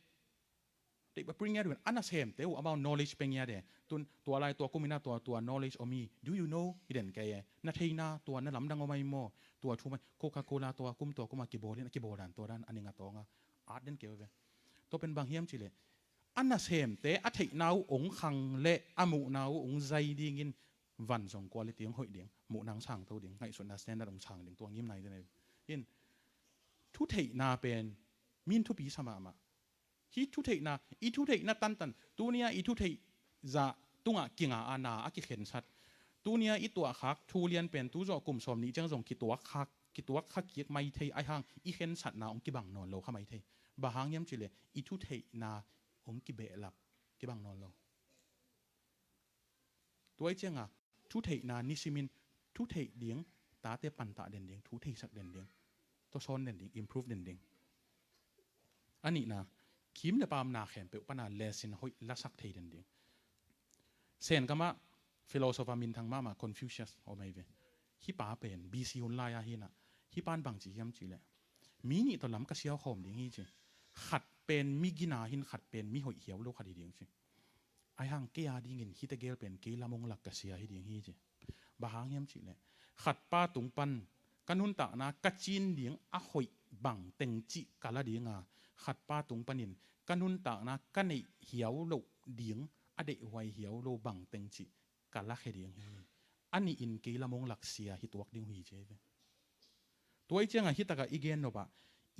Teih bang print ngiat uh in a nasemte uh amau knowledge pia ngiat e. Tun tua lai tua kum inah tua tua knowledge om hi. Do you know? Hi den kei e. Na theihna tua na lamdang om ahi maw? Tua thu mai Coca-Cola tua kum tua kum a kibawl in a kibawl dan tua dan a ning a tawng a at den kei uh ve. Tua pen bang hiam cihleh a nasemte a theihna uh hong khang le a muhna uh hong zai dingin van zong quality hong hoih ding, muhna hong sangto ding, ngaihsutna standard hong sang ding, tua ngim nai den e. In thutheihna pen min thupi sa mahmah. Hih thutheihna, i thutheihna tantan, tuni-a i thutheih zah tungah kinga a na a kikhensat, tuni-a i tuahkhak thu lian pen tu zawh kum sawm nih ciang zong kituakkhak, kituakkha kik mai thei ahi hang i khensatna hong kibang nawn lo kha mai thei. Bang hang hiam cihleh i thutheihna hong kibehlap, kibang nawn lo. Tua ahih cianga thutheihna nisimin thutheih ding, tate pantah den ding, thu theisak den ding, tawsawn den ding, improve den ding. A nihna, kim le paam na khempeuh pana lesson hoih lasak thei den ding. Senkamah philosopher minthang mahmah Confucius om ahi ve. Hih pa pen B C hun lai-a hinah, hih pan bang ci hiam cihleh, mi nih tawh lam ka siau khawm ding hi ci. Khat pen mi gina hin, khat pen mi hoih hiau lo khat hi ding ci. Ahi hang kei a dingin hihte gel pen kei lam hong lak ka sia hi ding hi ci. Bang hang hiam cihleh, khatpa tung pan ka nuntakna ka cin ding a hoih bang teng cih ka la dinga, khatpa tung panin ka nuntakna ka neih hiau loh ding a deihhuai hiau lo bang teng cih ka lakhia ding hi. A nihin kei lam hong lak sia hi tuak ding uh hi ci ahi ve. Tua ahih cianga hih takah i gen nopah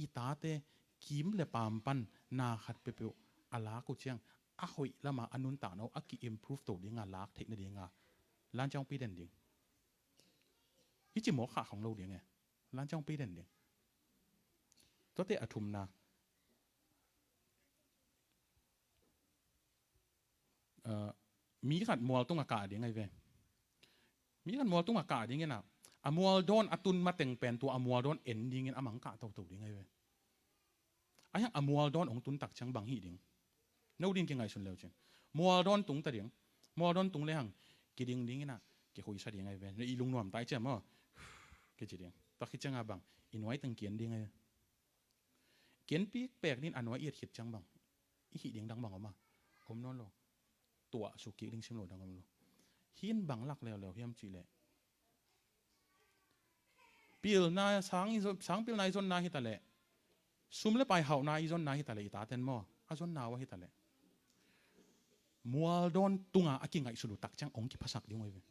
i tate kim le paam pan na khat peuhpeuh a lak uh ciang a hoih lama a nuntakna uh a ki-improve to dinga lak theih nadinga lanciang pi den ding. Hih ci mawk khah khong lo ding e. Lanciang pi den ding. Tuate a thumna, mi khat mual tungah kah ding ahi ve. Mi khat mual tungah kah dingin ah, a mual dawn a tun mateng pen tua a mual dawn en dingin a mang kah toto ding ahi ve. Ahi hang a mual dawn hong tun tak ciang bang hih ding? No ding kingaihsun leu cin. Mual dawn tung ta ding. Mual dawn tung le hang kiding dingin ah, kikhuisa ding ahi ve. I lungnuam ta i ciam maw? Kici ding. Tua khit cianga bang? I nuai teng kian ding ahi ve. Kianpi pek din a nuai i et khit ciang bang? I hih ding dang bang om a? Om nawn lo. Tuah suk kik ding sim lo dang om lo. Hin bang lak leuleu hiam cihleh, pilna sang i zon, sang pilna i zonna hi taleh, sum le pai hauhna i zonna hi taleh, i taten maw, a zonna uh ahi taleh, mual dawn tunga a kingaihsut uh tak ciang hong kiphasak ding uh ahi ve.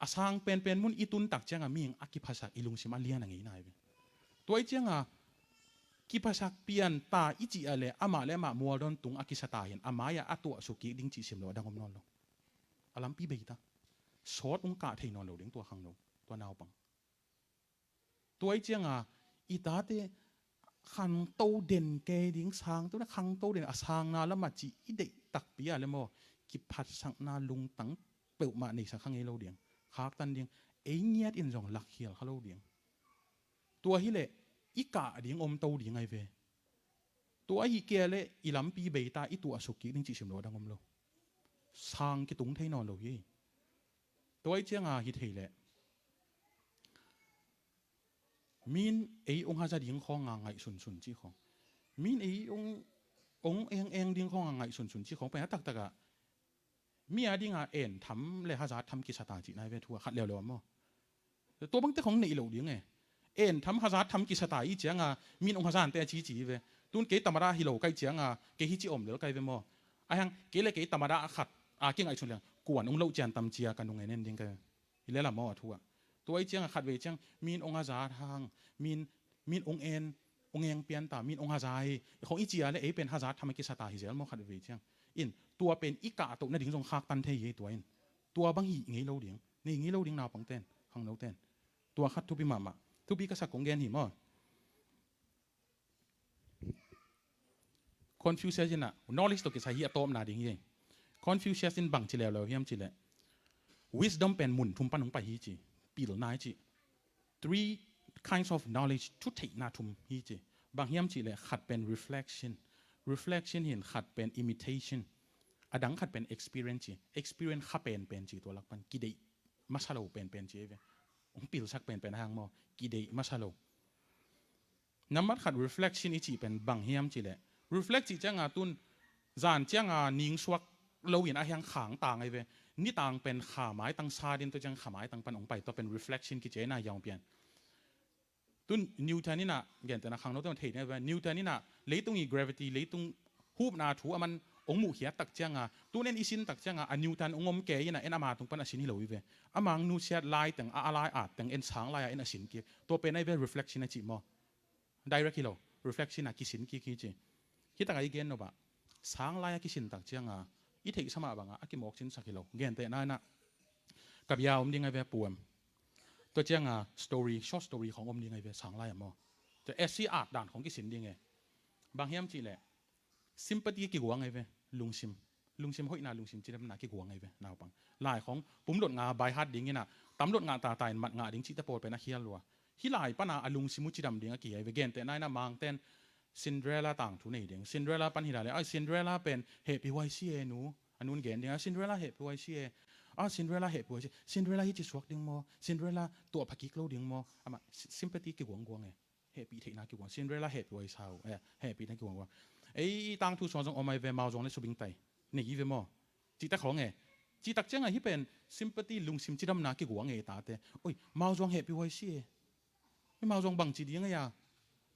A sang penpen mun i tun tak cianga mihing a kiphasak i lungsim a lian a ngeina ahi ve. Tua ahih cianga kiphasak pian ta i cih a le amah le amah mual dawn tung a kisa ta hin a mai-ah a tuah suk kik ding cih sim lo a dang om nawn lo. A lampi bei ta. Sawt hong kah thei nawn lo ding tua khangno, tua naupang. Tua ahih cianga i tate khangto den kei ding, sangto na khangto den a sangna lamah cih i deih takpi a le maw, kiphatsakna lungtang peuhmah neisak kha ngei lo ding. Khaktan ding, ei ngiat in zong lakkhial kha lo ding. Tua hileh i kah ding om to ding ahi ve. Tua ahi kei leh i lampi bei ta, i tuah suk kik ding cih sim lo a dang om lo. Sang kitung thei nawn lo hi. Tua ahih cianga hi thei leh min ei hong haza ding khawnga ngaihsunsun cih khawng, min ei hong, hong engeng ding khawnga ngaihsunsun cih khawng pen a taktakah mi a dinga en tham le hazat tham kisa ta cihna hi ve thu a khat leuleu a maw. Tua bangte khong neih loh ding e. En tham hazat tham kisa ta i cianga min hong hazante a cici hi ve. Tun kei tamada hi lo kai cianga kei hi ci om lel kai ve maw. Ahi hang kei le kei tamada a khat a kingaihsun leng kuan hong loh cian tam cia ka nung en en ding kai ve. Hi lela maw a thu ah. Tua i cianga khatvei ciang min hong hazat hang, min, min hong en, hong eng pian ta, min hong haza hi. Khong i cia le ei pen hazat tham a kisa ta hi zel maw khatvei ciang. In tua pen i kah toh nading zong khaktan thei hi tua in. Tua bang hih ngei lo ding, nei ngei lo ding naupangten. Khangno ten. Tua khat thupi mahmah. Thupi ka sak kong gen hi maw. Confucius in ah, knowledge tawh kisai hi a tawpna ding hi. Confucius in bang ci leuleu hiam cih leh, wisdom pen mun thum pan hong pai hi ci. Pilna hi ci. Three kinds of knowledge, thutheihna thum hi ci. Bang hiam cih leh khat pen reflection. Reflection hi in, khat pen imitation. A dang khat pen experience ci. Experience kha penpen ci, tua lak pan kideih masa lo penpen ci hi ve. Hong pilsak penpen a hang maw. Kideih masa lo. Nambat khat reflection i cih pen bang hiam cih leh, reflect cih cianga tun zan cianga ning suak lo in a hiang khang tang ahi ve. Nitang pen kha maitang sa din, tua ciang kha maitang pan hong pai, tua pen reflection kici ahi na, hiang pian. Tun Newton in ah, gentehna khangno te thei ding ahi ve. Newton in ah leitung i gravity, leitung hupna thu a man hong muhkhiat tak cianga, tun en i sin tak cianga, a Newton hong om kei in ah, en ama tung pan a sin hi lo hi ve. Amang nusiat lai teng, a, a lai at teng en sang lai a en a sin kik. Tua pen ahi ve reflection a cih maw. Direct hi lo, reflection a kisin kik hi ci. Hi takah i gen nop ah, sang lai a kisin tak cianga i theihsa mah banga a kimawk cinsak hi lo. Gentehna in ah, ka bia om ding ahi ve, poem. Tua cianga story, short story khong om ding ahi ve, sang lai a maw. Tua essay at dan khong kisin ding e. Bang hiam cih leh, sympathy kiguang ahi ve, lungsim. Lungsim hoihna, lungsim cidamna kiguang ahi ve, naupang. Lai khong pumlot nga by heart ding in ah, tamlot nga tata in mat ngah ding cihte pawl pen a khial lua. Hih lai pana a lungsim uh cidam ding a kihi ahi ve. Gentehna in ah, Mangten Cinderella tangthu nei ding. Cinderella pan hi lai leh, ai, Cinderella pen hehpih huai si e nu. A nun gen ding a, Cinderella hehpih huai si e. A, Cinderella hehpih huai si. Cinderella hi ci suak ding maw. Cinderella tuah pha kik lo ding maw. Amah sy-, sympathy kiguangguang e. Hehpih theihna kiguang. Cinderella hehpih huai sa uh. Eh, hehpihna kiguangguang. Ei tangthu suang zong om ahi ve, Mao Zedong le Subing Tai. Nei hi ve maw. Cihtak khong e. Cihtak cianga hih pen sympathy, lungsim cidamna kiguang e, tate. Oi, Mao Zedong hehpih huai si e. Hih Mao Zedong bangci ding ahi a.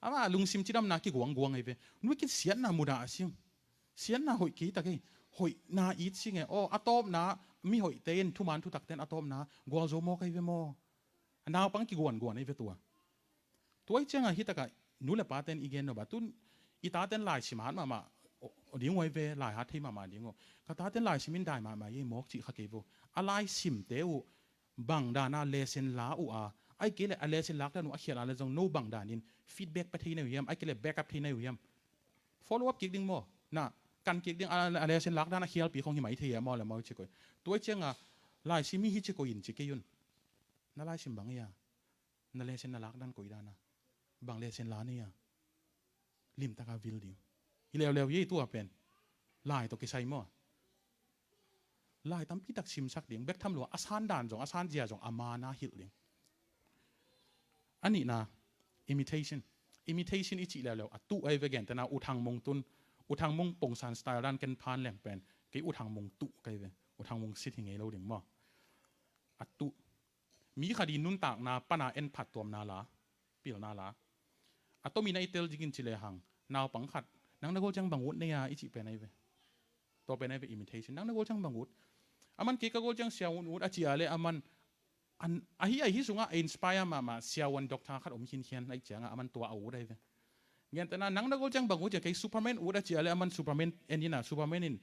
Amah lungsim cidamna kiguangguang ahi ve. Nui kin siatna mudah a sing. Siatna hoih kei tak e. Hoihna it sing e. Aw, a tawpna, mi hoihte in, thuman thutakte in a tawpna gualzo mawk ahi ve maw. A naupang kiguanguan ahi ve tua. Tua i cianga hi takah nu le paten i gen nop ah, tun i taten laisim hat mahmah ding uh ahi ve, lai hat thei mahmah ding uh. Ka taten laisim in dai mahmah hi mawk cih kha kei vo. A laisimte uh bang dana lesson la uh a, ahih kei leh a lesson lak dan uh a khial a le zong no bang danin feedback pia thei na uh hiam, ahih kei leh backup thei na uh hiam. Follow up kik ding maw. Na kan kik ding a, a lesson lak dan a khialpi khong hi mai thei a, maw le maw ci koi. Tua i cianga laisim hi ci koi in ci kei un. Na laisim bang hi a? Na lesson na lak dan koi dana? Bang lesson la na hi a? Limtaka vil ding. Hi leuleu hi tua pen. Lai tawh kisai maw. Lai tampi tak simsak ding. Bek tham lua, a san dan zong, a san zia zong a mana hilh ding. A nihna, imitation. Imitation i cih leuleu a tuh ahi ve, gentehna U Thang Mung tun. U Thang Mung pongsan style dan ken phan leng pen, kei U Thang Mung tuh ka hi ve. U Thang Mung sit hi ngei lo ding maw. A tuh. Mi khat i nuntakna pana en phattuamna la, pilna la. A tomin a i tel dingin ci lehang, naupang khat, nang na gol ciang bang ut na hia, i cih pen ahi ve. Tua pen ahi ve imitation. Nang na gol ciang bang ut. Aman kei ka gol ciang siavuan ut a ci a leh aman, an, ahi, ahi sungah a inspire mahmah siavuan doctor khat om khinkhian ahih ciangah aman tua a ut ahi ve. Gentehna, nang na gol ciang bang ut, ciang kei Superman ut a ci a leh aman Superman en in a, Superman in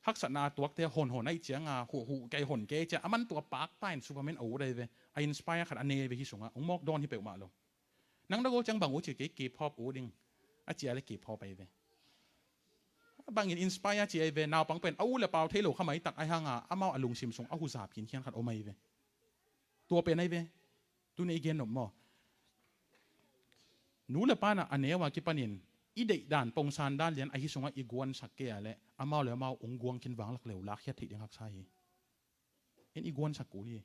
haksatna a tuakte honhon ahih ciangah, huhhuh kei hon kei ciah, aman tua pakta in Superman a ut ahi ve. A inspire khat a nei ahi ve hih sungah. Hong mawk dawn hi peuhmah lo. Nang na gol ciang bang ut, ciang kei K-pop ut ding a ci a leh K-pop ahi ve. Bangin inspire ci ahi ve, naupang pen a u le pau thei lo kha maitak ahi hanga, amau a lungsim sung a huzap khinkhian khat om ahi ve. Tua pen ahi ve. Tuni i gen nop maw? Nu le pa na a neu a kipanin i deih dan, pongsan dan lian ahi sungah i guansak kei a leh amau le amau hong guang khin vanglak leu, lakkhiat theih ding haksa hi. In i guansak kul hi.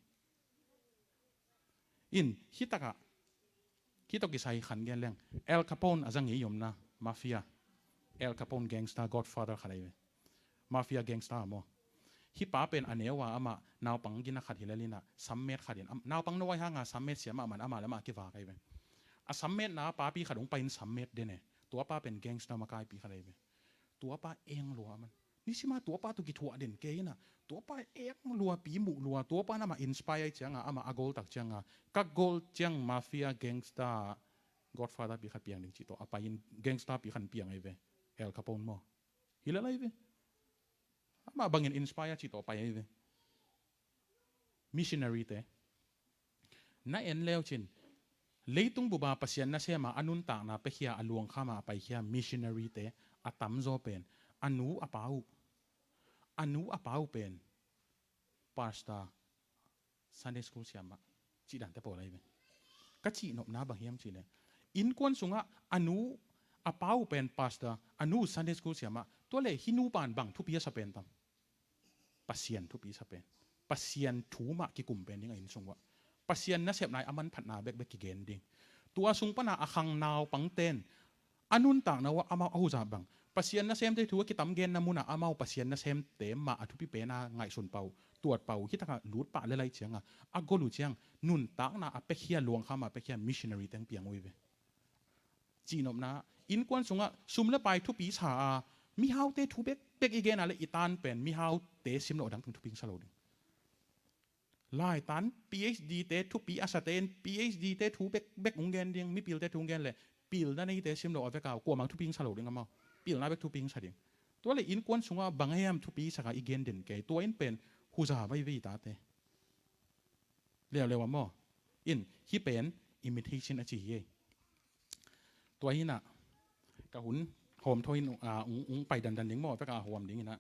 In, hi takah, hi tawh kisai khan gen leng. Al Capone a za ngei i omna, mafia. Al Capone gangster, godfather khat ahi ve. Mafia gangster maw. Hih pa pen a neu a amah naupang gina khat hi lel in a, sammet khat in, am-, naupang no ahi hanga sammet siam a, amah le amah kivak ahi ve. A sammetna papi khat hong pai in sammet den e. Tua pa pen gangster makaipi khat ahi ve. Tua pa eng lua aman. Nisima tua pa tawh kithuah den kei in a, tua pa eng lua, pi muh lua, tua pa in amah inspire ahih ciangah, amah a gol tak ciangah, ka gol ciang mafia gangster, godfather pi khat piang ding cih tawh a pai in, gangster pi khat piang ahi ve. Al Capone maw. Hi lel ahi ve. Amah bangin inspire cih tawh pai ahi ve. Missionary te. Na en leucin, leitung bupa Pasian nasema a nuntakna pekhia, a luangkhama a paikhia missionary te a tamzaw pen a nu a pa uh, a nu a pa uh pen pastor, Sunday school siamah, cih dante pawl ahi ve. Ka cihnopna bang hiam cihleh, innkuan sungah a nu a pa uh pen pastor, a nu Sunday school siamah, tua le hih nupan bang thupi a sa pen tam? Pasian thupi sa pen. Pasian thu mah kikum pen ding a inn sung uah. Pasian nasepna i a manphatna bekbek kigen ding. Tua sung pana a khang naupangten a nuntakna uah amau a huza bang, Pasian nasemte thu a kitam genna munah amau Pasian nasemte mah a thupi pena ngaihsun pau, tuat pau, hitakah lut pah le lai cianga a gol uh ciang nuntakna a pekhia, luangkhama a pekhia missionary teng piang uh hi ve. Cihnopna, innkuan sungah sum le pai thupi sa a, mihaute thu bekbek i gena le i tan pen mihaute simloh a dangteng thupi sa lo ding. Laitan PhD te thupi a sate in PhD te thu bekbek hong gen ding, mipilte thu hong gen le pilna neite simloh a veka uh kuamang thupi sa lo ding amau. Pilna bek thupi sa ding. Tua le innkuan sungah bang hiam thupi saka i gen den kei, tua in pen huza vai vei tate. Leuleu a maw? In, hih pen imitation a ci hi ei. Tua hinah ka hun hawm thaw in, ah, ung, ung pai dandan ding maw, veka hawm ding hinah.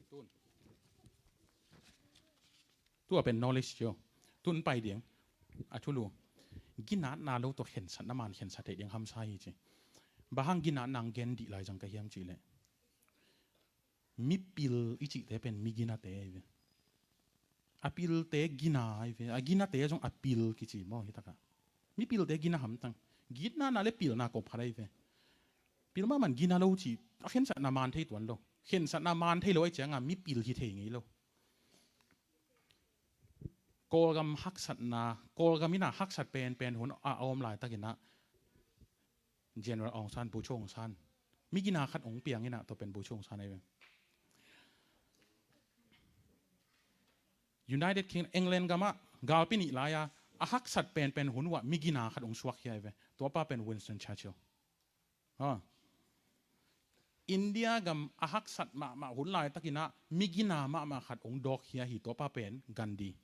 Tun. Tua pen knowledge cio. Tun pai ding. A thulu. Ginatna lo tawh khensatna man khensat theih ding hamsa hi ci. Bang hang ginatna ang gen dih lai zang ka hiam cihleh, mipil i cihte pen miginate ahi ve. A pilte gina ahi ve. A ginate zong a pil kici maw hitakah. Mipilte gina hamtang. Ginatna le pilna ko phat ahi ve. Pil mahmah in gina lo ci. A khensatna man thei tuan lo. Khensatna man thei lo ahi cianga mipil hi thei ngei lo. Kawlgam haksatna, Kawlgam inah haksat penpen hun a om laitakinah General Aung San, Bogyoke Aung San, migina khat hong piang inah, tua pen Bogyoke Aung San ahi ve. United Kingdom, England gamah galpi nih lai-a a haksat penpen hun uah migina khat hong suak hi ahi ve. Tuapa pen Winston Churchill. Ha. India gam a haksat mahmah hun laitakinah migina mahmah khat hong dawk hi ahi, tuapa pen Gandhi.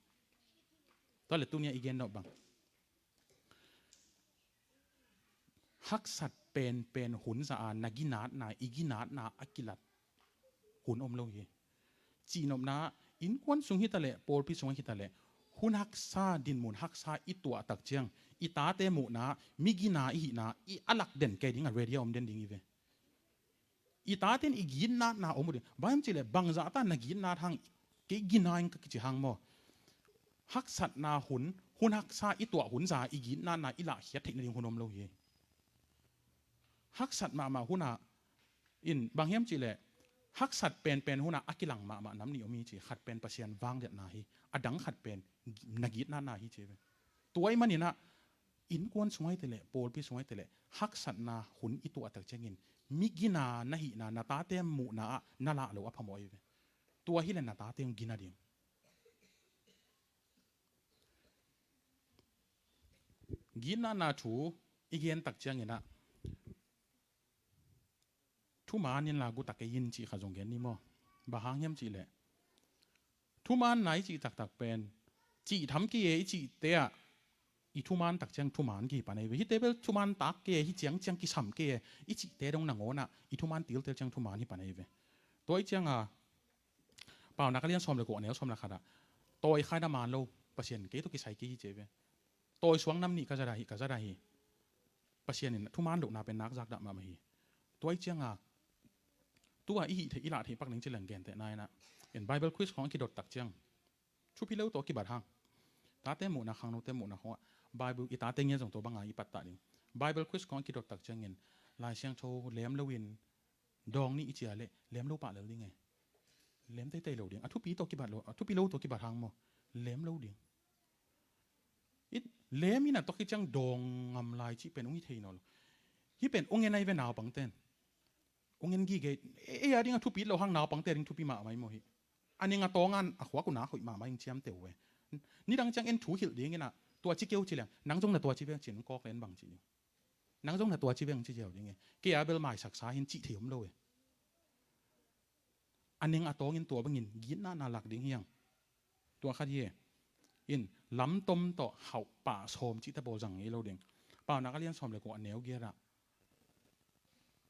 Tua le tunia i gen dawh bang, haksat penpen hun za a na ginatna, i ginatna a kilat hun om lo hi. Cihnopna, innkuan sung hitaleh, pawlpi sung hitaleh, hun haksa, dinmun haksa i tuah tak ciang i tate muhna, migina i hihna i a lak den kei ding a ready a om den ding hi ve. I taten i ginatna om uh ding. Bang hiam cihleh bangzah ta na ginat hang, kei gina ing ka kici hang maw? Haksatna hun, hun haksa i tuah hun za i ginatna i lahkhiat theih nading hun om lo hi. Haksat mahmah hunah in bang hiam cihleh haksat penpen hunah a kilang mahmah nam nih om hi ci. Khat pen Pasian vangliatna hi, a dang khat pen na ginatna hi ci ve. Tua ih maninah innkuan sung ahi teleh, pawlpi sung ahi teleh, haksatna hun i tuah tak ciangin migina na hihna, na tate muhna ah na lah lo a phamawh ahi ve. Tua hileh na tate hong gina ding. Ginatna thu i gen tak cianginah thuman in la guta kei in cih kha zong gen ni maw? Bang hang hiam cihleh thumanna i cih taktak pen cih tham kei e i cihte ah i thuman tak ciang thuman kipan ahi ve. Hihte bel thuman tak kei e, hih ciang ciang kisam kei e i cihte dong nangawnah i thuman tiltel ciang thuman hi pan ahi ve. Tua ih cianga Paunak a lian sawm le kua, a neu sawm le khatah, tawi khai na man lo, Pasian kei tawh kisai kei hi ci ve. Tawi suang nam nih ka zat ahi, ka zat ahi. Pasian in thuman lohna pen nak zakdah mahmah hi. Tua ih cianga tua i hih theih, i lah theih pak ning ci leng gentehna inah, in Bible quiz khawng a kidot tak ciang thupi lo tawh kibat hang, tate muhna, khangnote muhna khawngah Bible i tate ngiat zong tua banga i pattah ding. Bible quiz khawng a kidot tak ciangin Lai Siangtho lem loin dawng nih i cia leh lem lo pah lel ding e. Lem teitei lo ding. A thupi tawh kibat lo, a thupi lo tawh kibat hang maw? Lem lo ding. It lem in a tawk hi ciang dawng ngam lai cih pen ung hi thei nawn lo. Hih pen ung en ahi ve naupangten. Ung en gige. Ei a ding a thupi lo hang naupangte a ding thupi mahmah hi maw hih. A ning a tawngan a khuak uh nak hoih mahmah in ciamteh uh ve. Nidang ciang en thu hilh ding inah tua ci keu ci leng, nang zong na tua ci veng cin kawk len bang ci ding. Nang zong na tua ci veng ci ziau ding e. Kei a bel maisaksa hin cih thei om lo e. A ning a tawngin tua bangin ginatna lak ding hiang. Tua khat hi e. In lamtom tawh hauh pah sawm cihte pawl zang ngei lo ding. Paunak a lian sawm le kua a neu giat ah,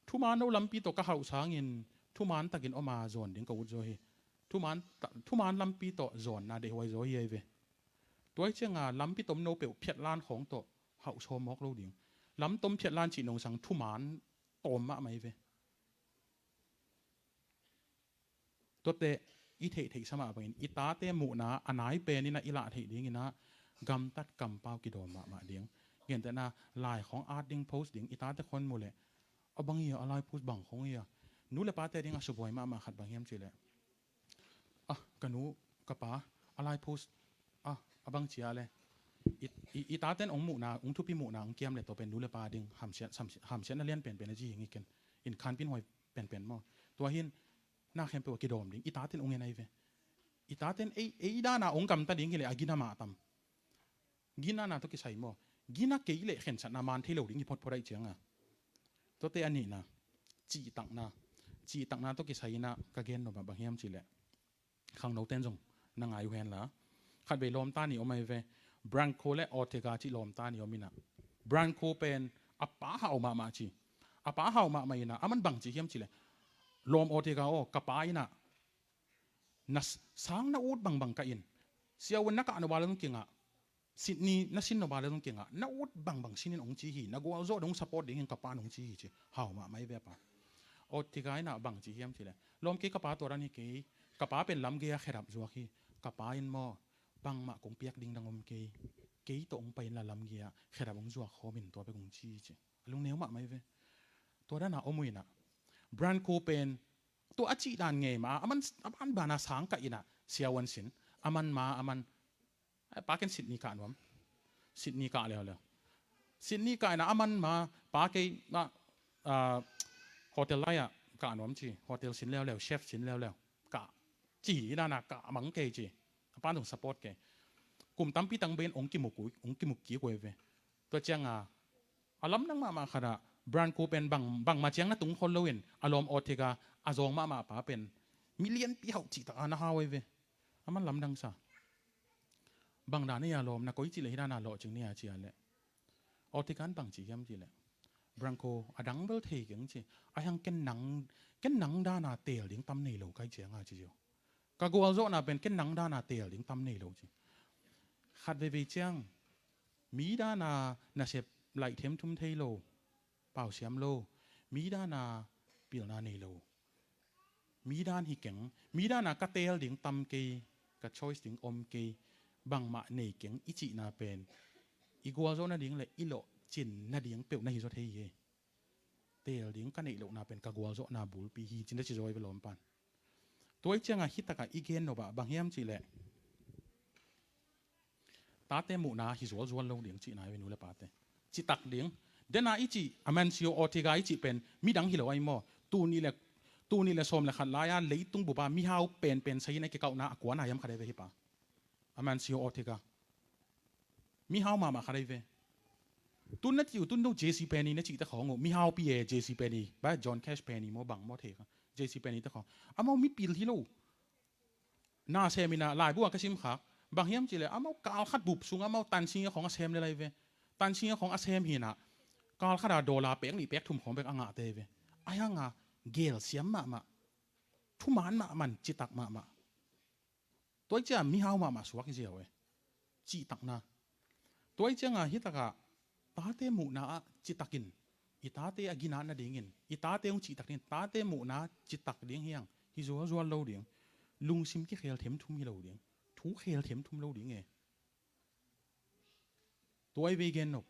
thuman no lampi tawh ka hauh sangin thuman takin om a zawn ding ka ut zaw hi. Thuman ta-, thuman lampi tawh zawnna deihhuai zaw hi ei ve. Tua hi cianga lampi tom no peuh phiatlan khawng tawh hauh sawm mawk lo ding. Lamtom phiatlan cih nungsang thuman tawm mahmah hi ve. Tuate i theihtheihsa mah bangin i tate muhna a nai peninah i lah theih dinginah gamtat kampau kidawm mahmah ding. Gentehna lai khawng at ding, post ding, i tate khawng mu leh a bang hi a, a lai post bang khawng hi a, nu le pate ding a subuai mahmah khat bang hiam cihleh, ah, ka nu ka pa a lai post, ah, a bang cia le i, i, i taten ong muhna, ong thupi muhna ong kiam le tua pen nu le pa ding hamsiat, hamsiat, hamsiatna lian penpen a ci hi ngi ken. In khanpin huai penpen maw? Tua hin na khempeuh a kidawm ding i taten ong en ai ve. I taten ei, ei dana ong gamta ding hileh a gina mah tam. Ginana tawh kisai maw? Gina kei leh khensatna man thei lo ding hi photphot aih cianga. Tuate a nihna, cihtakna. Cihtakna tawh kisai inah ka gen nop ah bang hiam cihleh, khangnoten zong na ngai uh henla, khatvei lawmta ni om ahi ve. Branko le Ortega cih lawmta ni om inah, Branko pen a pa hau mahmah ci. A pa hau mahmah inah aman bang ci hiam cihleh, lawm Ortega aw, ka pa inah na s-, sang na ut bangbang ka in, siavuan na kah nop a le zong kingah, Sydney na sin nop a le zong kingah, na ut bangbang sinin ong ci hi, na gualzawh dong support dingin ka pan ong ci hi ci. Hau mahmah hi ve a pa. Ortega inah bang ci hiam cihleh, lawm kei ka pa tua dan hi kei, ka pa pen lamgei a khedap zuak hi. Ka pa in maw, bangmah kong piak ding dang om kei, kei tawh ong pai inla lamgei a khedap ong zuak khawm in tua bek ong ci hi ci. A lungneu mahmah hi ve. Tua dana om uh inah Branko pen tua a cih dan ngei mah a, aman, aman bana sang kah inah siavuan sin, aman ma, aman, eh, pa ken Sydney kah nuam. Sydney kah leuleu. Sydney kah inah aman ma, pa kei ma, ah, hotel lai-ah kah nuam ci, hotel sin leuleu, chef sin leuleu. Kah ci inana kah mang kei ci. A pan zong support kei. Kum tampi tang bei in ong kimuk uh, ong kimuk kik uh ei ve. Tua cianga a lamdang mahmah khatah Branko pen bang, bangmah ciang na tung khol loin a lawm Ortega a zawng mahmah pa pen mi lianpi hauh cihtak a na hau ei ve. Aman lamdang sa. Bang dan ei a lawm, na koi cih leh hi dana lawhcing ni a ci a leh, Ortega in bang ci hiam cihleh, Branko, a dang bel thei keng ci. A hiang ken nang, ken nang dana teel ding tam nei lo kai cianga ci ziau. Ka gualzawhna pen ken nang dana teel ding tam nei lo ci. Khat veivei ciang mi dana nasep laih themthum thei lo, pausiam lo, mi dana pilna nei lo, mi dan hi keng, mi dana ka teel ding tam kei, ka choice ding om kei, bangmah nei keng i cihna pen i gualzawh nading le i lawhcin nading peuh na hi zaw thei hi. Teel ding ka neih lohna pen ka gualzawhna bulpi hi, ci na ci zaw ei ve lawm pan. Tua i cianga hi takah i gen nop ah bang hiam cihleh, tate muhna hi zualzual lo ding cihna hi ve, nu le pate. Citak ding. Dena i cih Amancio Ortega i cih pen midang hi lo ai maw? Tuni le, tuni le sawm le khat lai-a leitung bupa mihau penpen saina i kikauhna a kuana hiam khat ei ve hi pa. Amancio Ortega. Mihau mahmah khat ahi ve. Tun na cih uh, tun no J C Penney na cihte khawng uh, mihaupi e J C Penney, ba John Cash Penney maw bang maw thei kha. J C Penney te khawng. Amau mipil hi lo. Na sem inah laibu a ka simkhak. Bang hiam cihleh amau kal khat bup sung amau tansinga khawng a sem le lai ve. Tansinga khawng a sem hinah kal khat a dollar pek nih pek thum khawng bek a ngahte ve. A hianga gelsiam mahmah. Thuman mahmah, citak mahmah. Tua i cia mihau mahmah suak hi ziau e. Cihtakna. Tua i cianga hi takah tate muhna ah citakin, i tate a ginat nadingin, i tate hong cihtak dingin, tate muhna citak ding hiang, hi zualzual lo ding. Lungsim kikhel themthum hi lo ding. Thu khel themthum lo ding e. Tua i vei gen nop.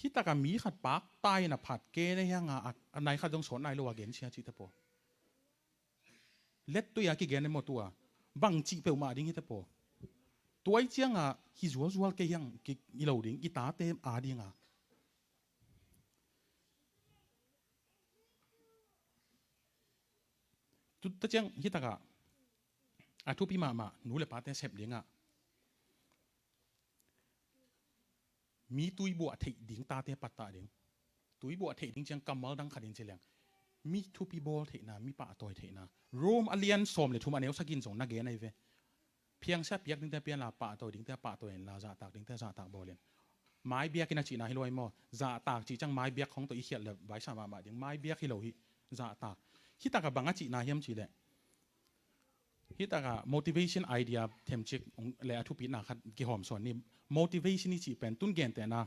Hi takah mi khat pakta in a phat ke na hianga a, a nai khat zong sawt nai lo a gensia cihte paw. Lettui a kigen emaw tua bang cih peuhmah ding hite paw. Tua i cianga hi zualzual kei hiang ki, i lo ding, i tate a dinga. Tuta ciang hi takah a thupi mahmah nu le pate sep dingah mi tuibuah theih ding tate pattah ding. Tuibuah theih ding ciang kammal dang khat in ci leng, mi thupi bawl theihna, mi pahtawi theihna. Rome a lian sawm le thum a neu sagih in zong na gen ahi ve. Phiangsiat piak dingte pian la, pahtawi dingte pahtawi in la, zahtak dingte zahtak bawl in. Mai biak in a cihna hi lo ai maw? Zahtak cih ciang mai biak khong tawh i khialh le vaisa mahmah ding. Mai biak hi lo hi, zahtak. Hi takah bang a cihna hiam cih leh, hi takah motivation idea themcik le a thupitna khat kihawm sawn ni. Motivation i cih pen tun gentehna,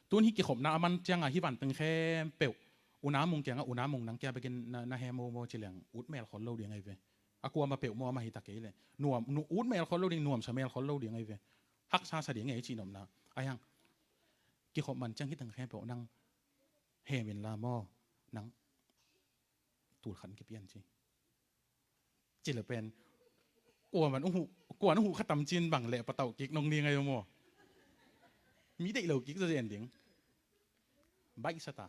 tun hih kikhopna a man ciangah hih vanteng khempeuh U Na Mung kiangah, U Na Mung, nang kia bekin na, na he momo ci leng ut mel khol lo ding ahi ve. A kuama peuh maw, amah hi ta kei leh. Nuam, nu, ut mel khol lo ding, nuamsa mel khol lo ding ahi ve. Haksa sa ding ahi cih nopna. Ahi hang kikhop man ciang hih teng khempeuh nang hem in la maw, nang tul khat kipian ci. Ci le pen, kuaman uh huh, kuan uh huh khatam cin bang leh patauh kik nong ni ngai maw? Mi deih lo kik zazen ding. Baihsa ta.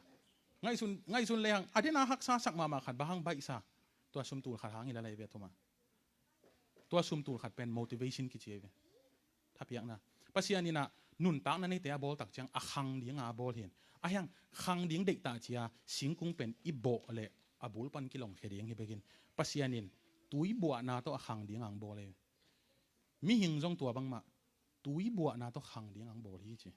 Ngaihsun, ngaihsun le hang, a den a haksa sak mahmah khat bang hang baihsa? Tua sum tul khat hang hi la lai ve thuma. Tua sum tul khat pen motivation kici ahi ve. Thapiakna. Pasian in ah nuntakna neite a bawl tak ciang a khang dinga a bawl hi. Ahi hang khang ding deih ta cia singkung pen i bawh leh a bul pan kilongkhia ding hi bekin, Pasian in tui buahna tawh a khang dinga ang bawl hi. Mihing zong tua bangmah tui buahna tawh khang dinga ang bawl hi ci.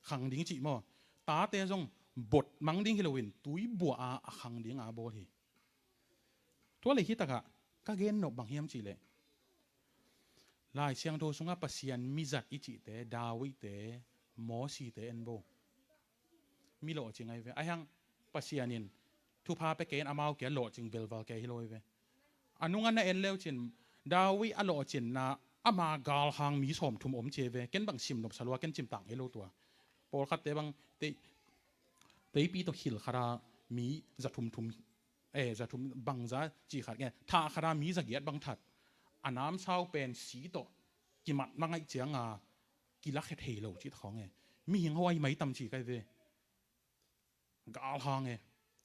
Khang ding cih maw? Tate zong bot mang ding hi loin tui buah a, a khang dinga a bawl hi. Tua leh hi takah ka gen nop bang hiam cih leh, Lai Siangtho sungah Pasian mizat i cihte, Davidte, Mosite en bo. Mi lawhcing ahi ve. Ahi hang Pasian in thupha pia kei in amau kia lawhcing velval kei hi lo ahi ve. A nungah na en leu cin, David a lawhcinna ama galhang mi sawmthum om ci ahi ve. Ken bang sim nopsa lua, ken cimtak ngei lo tua. Pawlkhatte bang tei, teipi tawh khil khata mi za thumthum, eh, za thum bangza cih khat nge, thah khata mi za giat bang that. A namsau pen si tawh kimat mangaih cianga kilakhia thei lo cih khawng e. Mihing huai mai tam ci kai ve. Galhang e.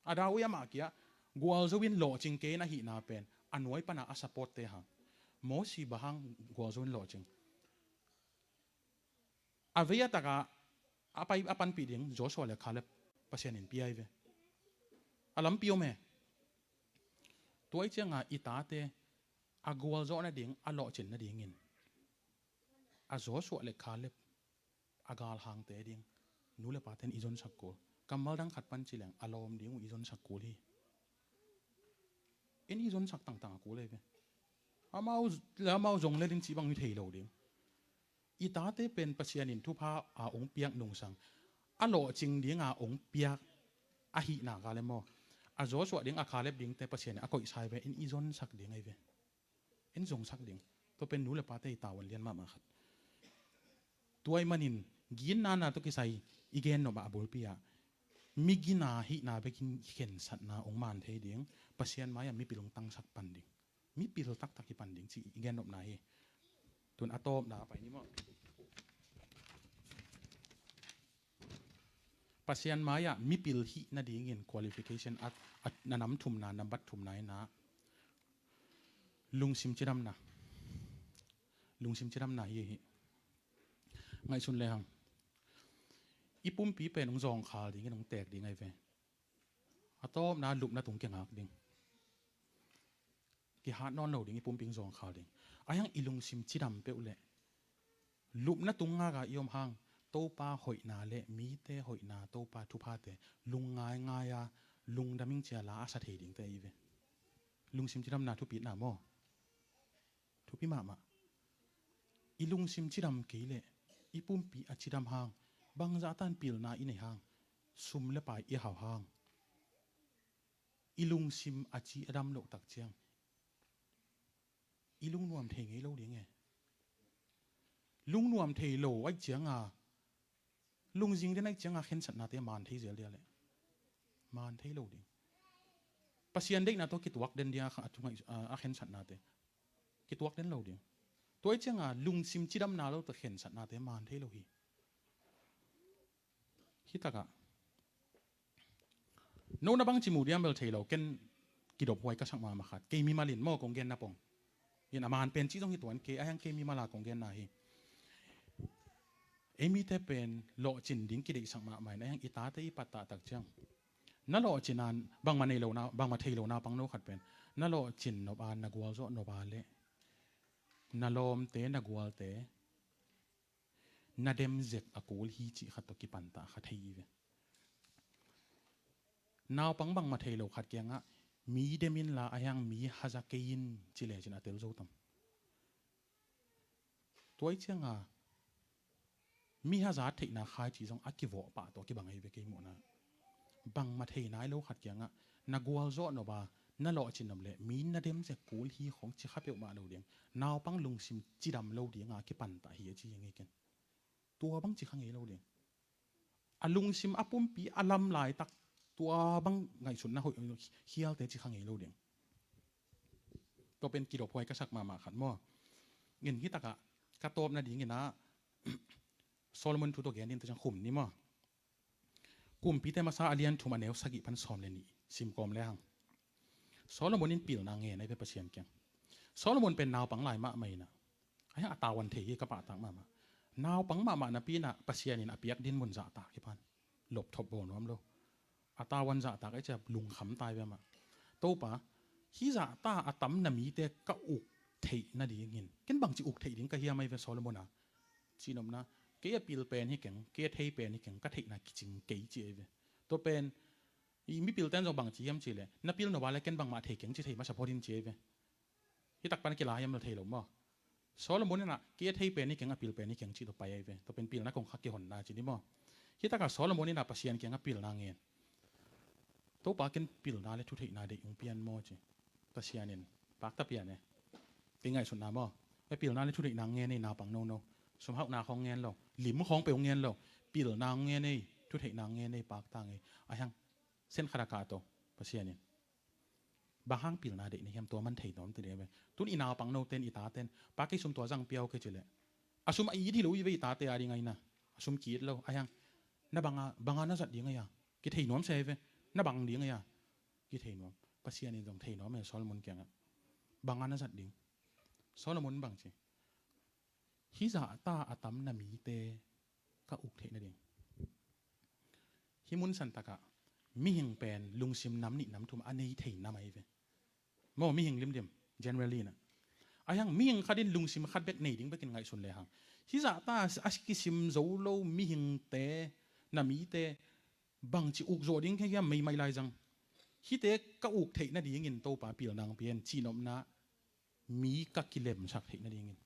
A David amah kia gualzo in lawhcing kei in ahihna pen a nuai pana a support te hang. Mosi bang hang gualzo in lawhcing? A vei a takah a pai a panpih ding Joshua le Caleb Pasian in pia hi ve. A lampi om e. Tua i cianga i tate a gualzawh nading, a lawhcin nadingin a Joshua le Caleb a galhangte ding nu le paten i zonsak kul. Kammal dang khat pan ci leng a lawm ding uh i zonsak kul hi. In i zonsak tangtang a kul ahi ve. Amau le amau zong le ding cih bang i thei lo ding. I tate pen Pasian in thupha a ong piak nungsang a lawhcing dinga ong piak ahihna ka le maw? A Joshua ding, a Caleb dingte Pasian in a koihsa hi ve, in i zonsak ding ahi ve. In zonsak ding. Tua pen nu le pate i tavuan lian mahmah khat. Tua ahih manin ginna na tawh kisai i gen nop a bulpi ah mi gina hihna bekin khensatna ong man thei ding, Pasian mai-ah mipil ong tangsak pan ding. Mipil taktak hi pan ding ci i gen nopna hi. Tun a tawpna a pai ni maw? Pasian mai-ah mipil hih nadingin qualification a, a, na nam thumna, nambat thumna hi na. Lungsim cidamna. Lungsim cidamna hi hi. Ngaihsun le hang. I pumpi pen ong zawngkhal dingin ong tek ding ahi ve. A tawpna lupna tung kingak ding. Kihat nawn lo ding, i pumpi ong zawngkhal ding. Ahi hang i lungsim cidam peuh leh lupna tung ngaka i om hang, Topa hoihna le mite hoihna, Topa thuphate lungngai ngai a, lungdam ing cia la a sa thei dingte i ve. Lungsim cidamna thupitna maw? Thupi mahmah. I lungsim cidam kei leh i pumpi a cidam hang, bangzah tan pilna i nei hang, sum le pai i hau hang, i lungsim a ci a dam loh tak ciang i lungnuam thei ngei lo ding e. Lungnuam thei lo aih cianga, lungzing den aih cianga khensatnate man thei zel dia leh man thei lo ding. Pasian deihna tawh kituak den dia a, a khensatnate kituak den lo ding. Tua aih cianga lungsim cidamna lo tawh khensatnate man thei lo hi. Hi takah no na bang ci mu diam bel thei lo, ken kidop huai ka sak mahmah khat. Kei mimal in maw kong genna pong in a man pen ci zong hi tuan kei, ahi hang kei mimal a kong genna hi. Ei mite pen lawhcin ding kideihsak mahmah in, ahi hang i tate i pattah tak ciang na lawhcin a bangmah nei lo na, bangmah thei lo na pang no khat pen na lawhcin nop a, na gualzawh nop a leh Na lawmte, na gualte, na dem zek a kul hi cih khat tawh kipantah kha thei hi ve. Naupang bangmah thei lo khat kiangah mi dem inla, a hiang mi haza kei in ci lecin a tel zo tam? Tua ih cianga mi haza theihna khai cih zong a kivawh pah tawh kibang ahi ve kei muhna. Bangmah thei nai lo khat kiangah na gualzawh nop a, na lawhcin nop le mi na dem zek kul hi khong ci kha peuhmah lo ding. Naupang lungsim cidam lo dinga kipantah hi a ci hi ngei ken. Tua bang ci kha ngei lo ding. A lungsim a pumpi a lam laitak tua bang ngaihsutna hoih khialte ci kha ngei lo ding. Tua pen kidophuai ka sak mahmah khat maw. In hitakah ka tawp nadingin ah Solomon thu tawh gen in tawh ciang khum ni maw. Kumpite masa a lian thum a neu sagih pan sawm le nih sim kawm le hang. Solomon in pilna ngen ahi ve Pasian kiang. Solomon pen naupang lai mahmah inah, a hiang a tavuan thei hi ka pahtak mahmah. Naupang mahmah napi inah Pasian in a piak dinmun zahtak hi pan. Lopthop bawl nuam lo. A tavuan zahtak ahi cia lungkham tai ve amah. Topa, hih zahta a tam na mite ka uk theih nadingin ken bangci uk theih ding ka hiam ahi ve Solomon a. Cihnopna, kei a pil pen hi keng, kei a thei pen hi keng, ka theihna kicing kei ci ahi ve. Tua pen i mipilten zong bangci hiam cih leh na pil nop a le ken bangmah thei keng ci thei masa phot in ci ahi ve. Hitak pan a kila hiam lo thei lo maw. Solomon inah kei a thei pen hi keng, a pil pen hi keng cih tua pai ahi ve. Tua pen pilna kong kha kihonna ci ni maw. Hitakah Solomon inah Pasian kiangah pilna ngen. Topa, ken pilna le thutheihna deih hong pian maw ci. Pasian in pakta pian e. Kei ngaihsutna maw. Kei pilna le thutheihna ngen ei, naupang nono. Sumhauhna khawng ngen lo, lim khawng peuh ngen lo. Pilna ngen ei, thutheihna ngen ei, pakta ngei. A hiang sen khat a kah to Pasian in. Bang hang pilna deih na hiam tua man thei nuam te ding ve. Tun i naupang noten, i taten, pa kei sum tua zang piau kei ci leh a sum a it hi lo i ve i tate a ding ahi na. A sum ki-it lo a hiang. Na banga, banga na zat ding ahi a. Kithei nuam se ve. Na bang ding ahi a. Kithei nuam. Pasian in zong thei nuam e Solomon kiangah. Banga na zat ding. Solomon bang ci. Hih zahta a tam na mite ka uk theih nading. Hih mun santakah mihing pen lungsim nam nih nam thum a nei thei nam ahi ve. Maw mihing limdim, generally inah. A hiang mihing khat in lungsim khat bek nei ding bekin ngaihsun le hang. Hih zahta a kisim zo lo mihingte, na mite, bangci uk zawh ding khe hiam meimai lai zang. Hihte ka uk theih nadingin Topa pilna hong pia in cihnopna mi ka kilemsak theih nadingin,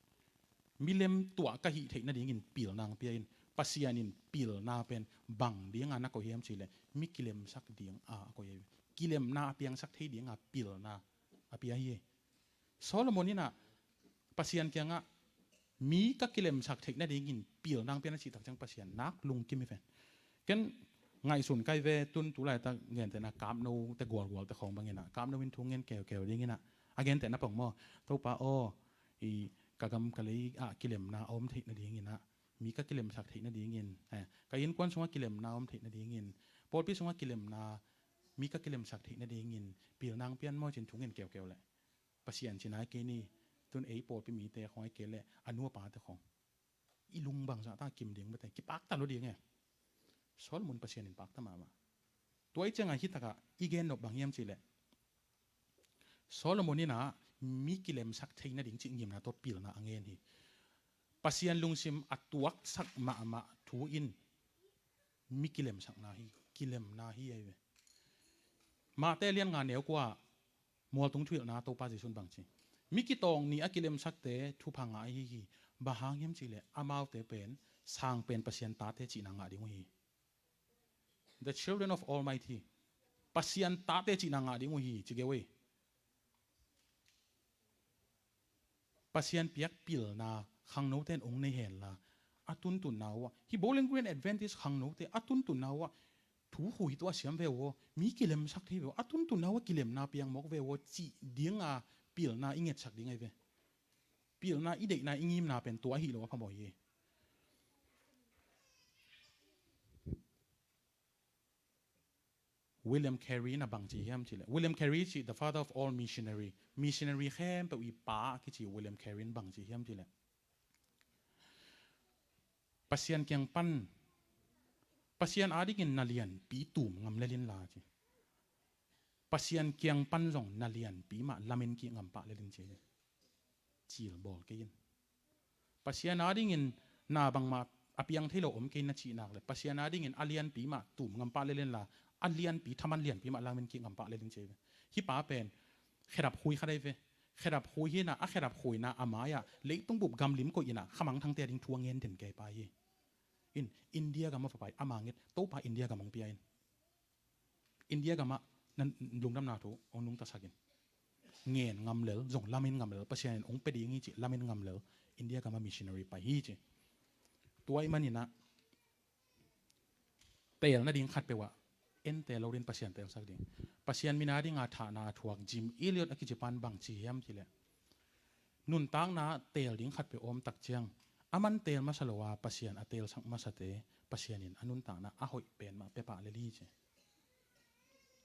milem tuah ka hih theih nadingin pilna hong pia in. Pasian in pilna pen bang dinga na koih hiam cih leh mi kilemsak dinga a koih hi. Kilemna a piangsak thei dinga pilna a pia hi. Solomon inah Pasian kiangah mi ka kilemsak theih nadingin pilna hong pia na cih tak ciang Pasian nak lungkim hi ven. Ken ngaihsun kai ve tun tu laitak gentehna kapno te gualgual te khawng bang inah kapno in thu ngen keukeu ding inah a gentehna pong maw. Topa aw, i ka gam ka lei ah kilemna a om theih nading inah mi ka kilemsak theih nadingin, eh, ka innkuan sungah kilemna a om theih nadingin, pawlpi sungah kilemna mi ka kilemsak theih nadingin pilna hong pian maw cin thu ngen keukeu leh. Pasian ci nai kei ni, tun ei pawlpi mite khawng ahi kei leh a nu a pate khawng i lung bangzah ta kim ding mate kipakta lo ding e. Solomon Pasian in pakta mahmah. Tua i ciangah hitakah i gen nop bang hiam cih leh Solomon inah mi kilemsak thei nading cih ngimna tawh pilna a ngen hi. Pasian lungsim a tuaksak mahmah thu in mi kilemsakna hi, kilemna hi ahi ve. Mahte lian nga neu kua mualtung thuhilhna Topa Jesuh in bang ci. Mi kitawng ni a kilemsakte thupha ngah ahi hi. Bang hang hiam cih leh amaute pen sang pen Pasian tate cihna ngah ding uh hi. The children of Almighty. Pasian tate cihna ngah ding uh hi, ci geu ei. Pasian piak pilna khangnote in ong nei henla, a tuntunna uh ah, hi Bowling Green Adventist khangnote a tuntunna uh ah thu hui tuah siam ve uh aw, mi kilemsak thei ve uh aw, a tuntunna uh ah kilemna piang mawk ve uh aw, cih dinga pilna i ngetsak ding ahi ve. Pilna i deihna i ngimna pen tua ahi lo a phamawh hi. William Carey in a bang ci hiam cih leh, William Carey ci, the father of all missionary, missionary khempeuh i pa a kici William Carey in bang ci hiam cih leh, Pasian kiang pan, Pasian adingin na lianpi tum ngam lel inla ci. Pasian kiang pan zong na lianpi mah lamen kih ngam pah lel in ci. cil bawl kei in. Pasian adingin na bangmah a piang thei lo om kei na cih nak le, Pasian adingin a lianpi mah tum ngam pah lel inla, a lianpi, thaman lianpi mah lamin kik ngam pah lel in ci ve. Hih pa pen khedap khui khat ahi ve. Khedap khui hi-in ah, a khedap khuina a mai-ah leitung bup gamlim koih in ah, khamangthangte ading thu a ngen den kei pa hi. In, India gam ah va pai, ama nget, Topa India gam hong pia in. India gam ah na lungdamna thu hong nungtasak in. Ngen ngam lel, zong lamen ngam lel, Pasian in hong pia ding hi cih lamen ngam lel, India gam ah missionary pai hi ci. Tua ahih manin ah, teel nading khat peuh ah, en teel lo ding, Pasian teelsak ding. Pasian min adinga thahna a thuak Jim Elliot a kici pan bang ci hiam cih leh, nuntakna teel ding khat peuh a om tak ciang, aman teel masa lo a, Pasian a teelsak masate, Pasian in a nuntakna a hoih pen mah pia pah lel hi ci.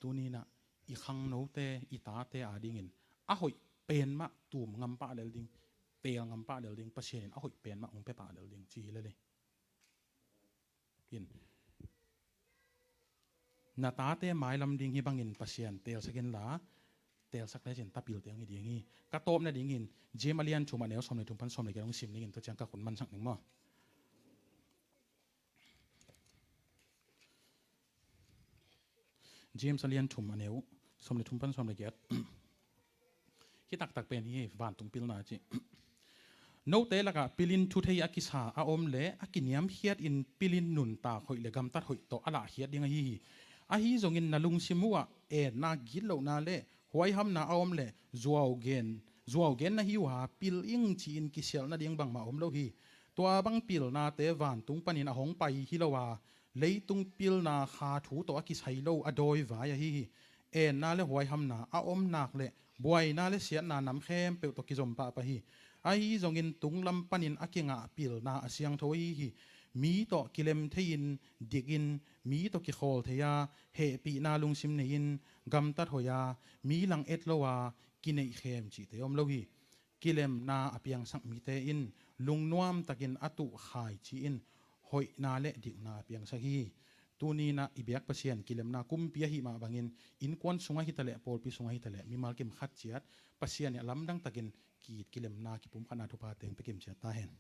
Tuni-in ah i khangnote, i tate adingin a hoih pen mah tum ngam pah lel ding, teel ngam pah lel ding, Pasian in a hoih pen mah hong pia pah lel ding ci hi lel hi. In, na tate mailam ding hih bangin Pasian teelsak inla, teelsak lecin tapilte hong hi ding hi. Ka tawp nadingin James a lian thum a neu sawm le thum pan sawm le giat hong sim dingin tua ciang ka hun mansak ning maw. James a lian thum a neu sawm le thum pan sawm le giat. Hih taktak pen hi, vantung pilna ci. Note lakah pilin thuthei a kisa a om le a kiniamkhiatin pilin nuntak hoih le gamtat hoih tawh a lahkhiat ding ahi hi. Ahi zongin na lungsim uhah enna, gitlohna le huaihamna a om le zuau gen, zuau gen na hi uh a, pil ing ci-in kisialh nading bangmah om lo hi. Tua bang pilnate vantung panin a hong pai hi lo a, leitung pilna kha thu tawh a kisai lo a dawi vai ahi hi. Enna le huaihamna a om nak le buaina le siatna nam khempeuh tawh kizom pahpah hi. Ahi zongin tunglam panin a kingah pilna a siangtho ahi hi. Mi tawh kilem thei-in, dikin, mi tawh kikhawl thei a, hehpihna lungsim nei-in, gamtat hoih a, mi lang et lo a, kineihkhem cihte om lo hi. Kilemna a piangsak mite in lungnuamtakin a tuh khaici-in hoihna le dikna a piangsak hi. Tuni-in ah i biak Pasian kilemna kumpi ahih mah bangin innkuan sungah hitaleh, pawlpi sungah hitaleh, mimal kim khat ciat Pasian in a lamdangtakin ki, kilemna kipumkhatna thupha teng pia kim ciat ta hen.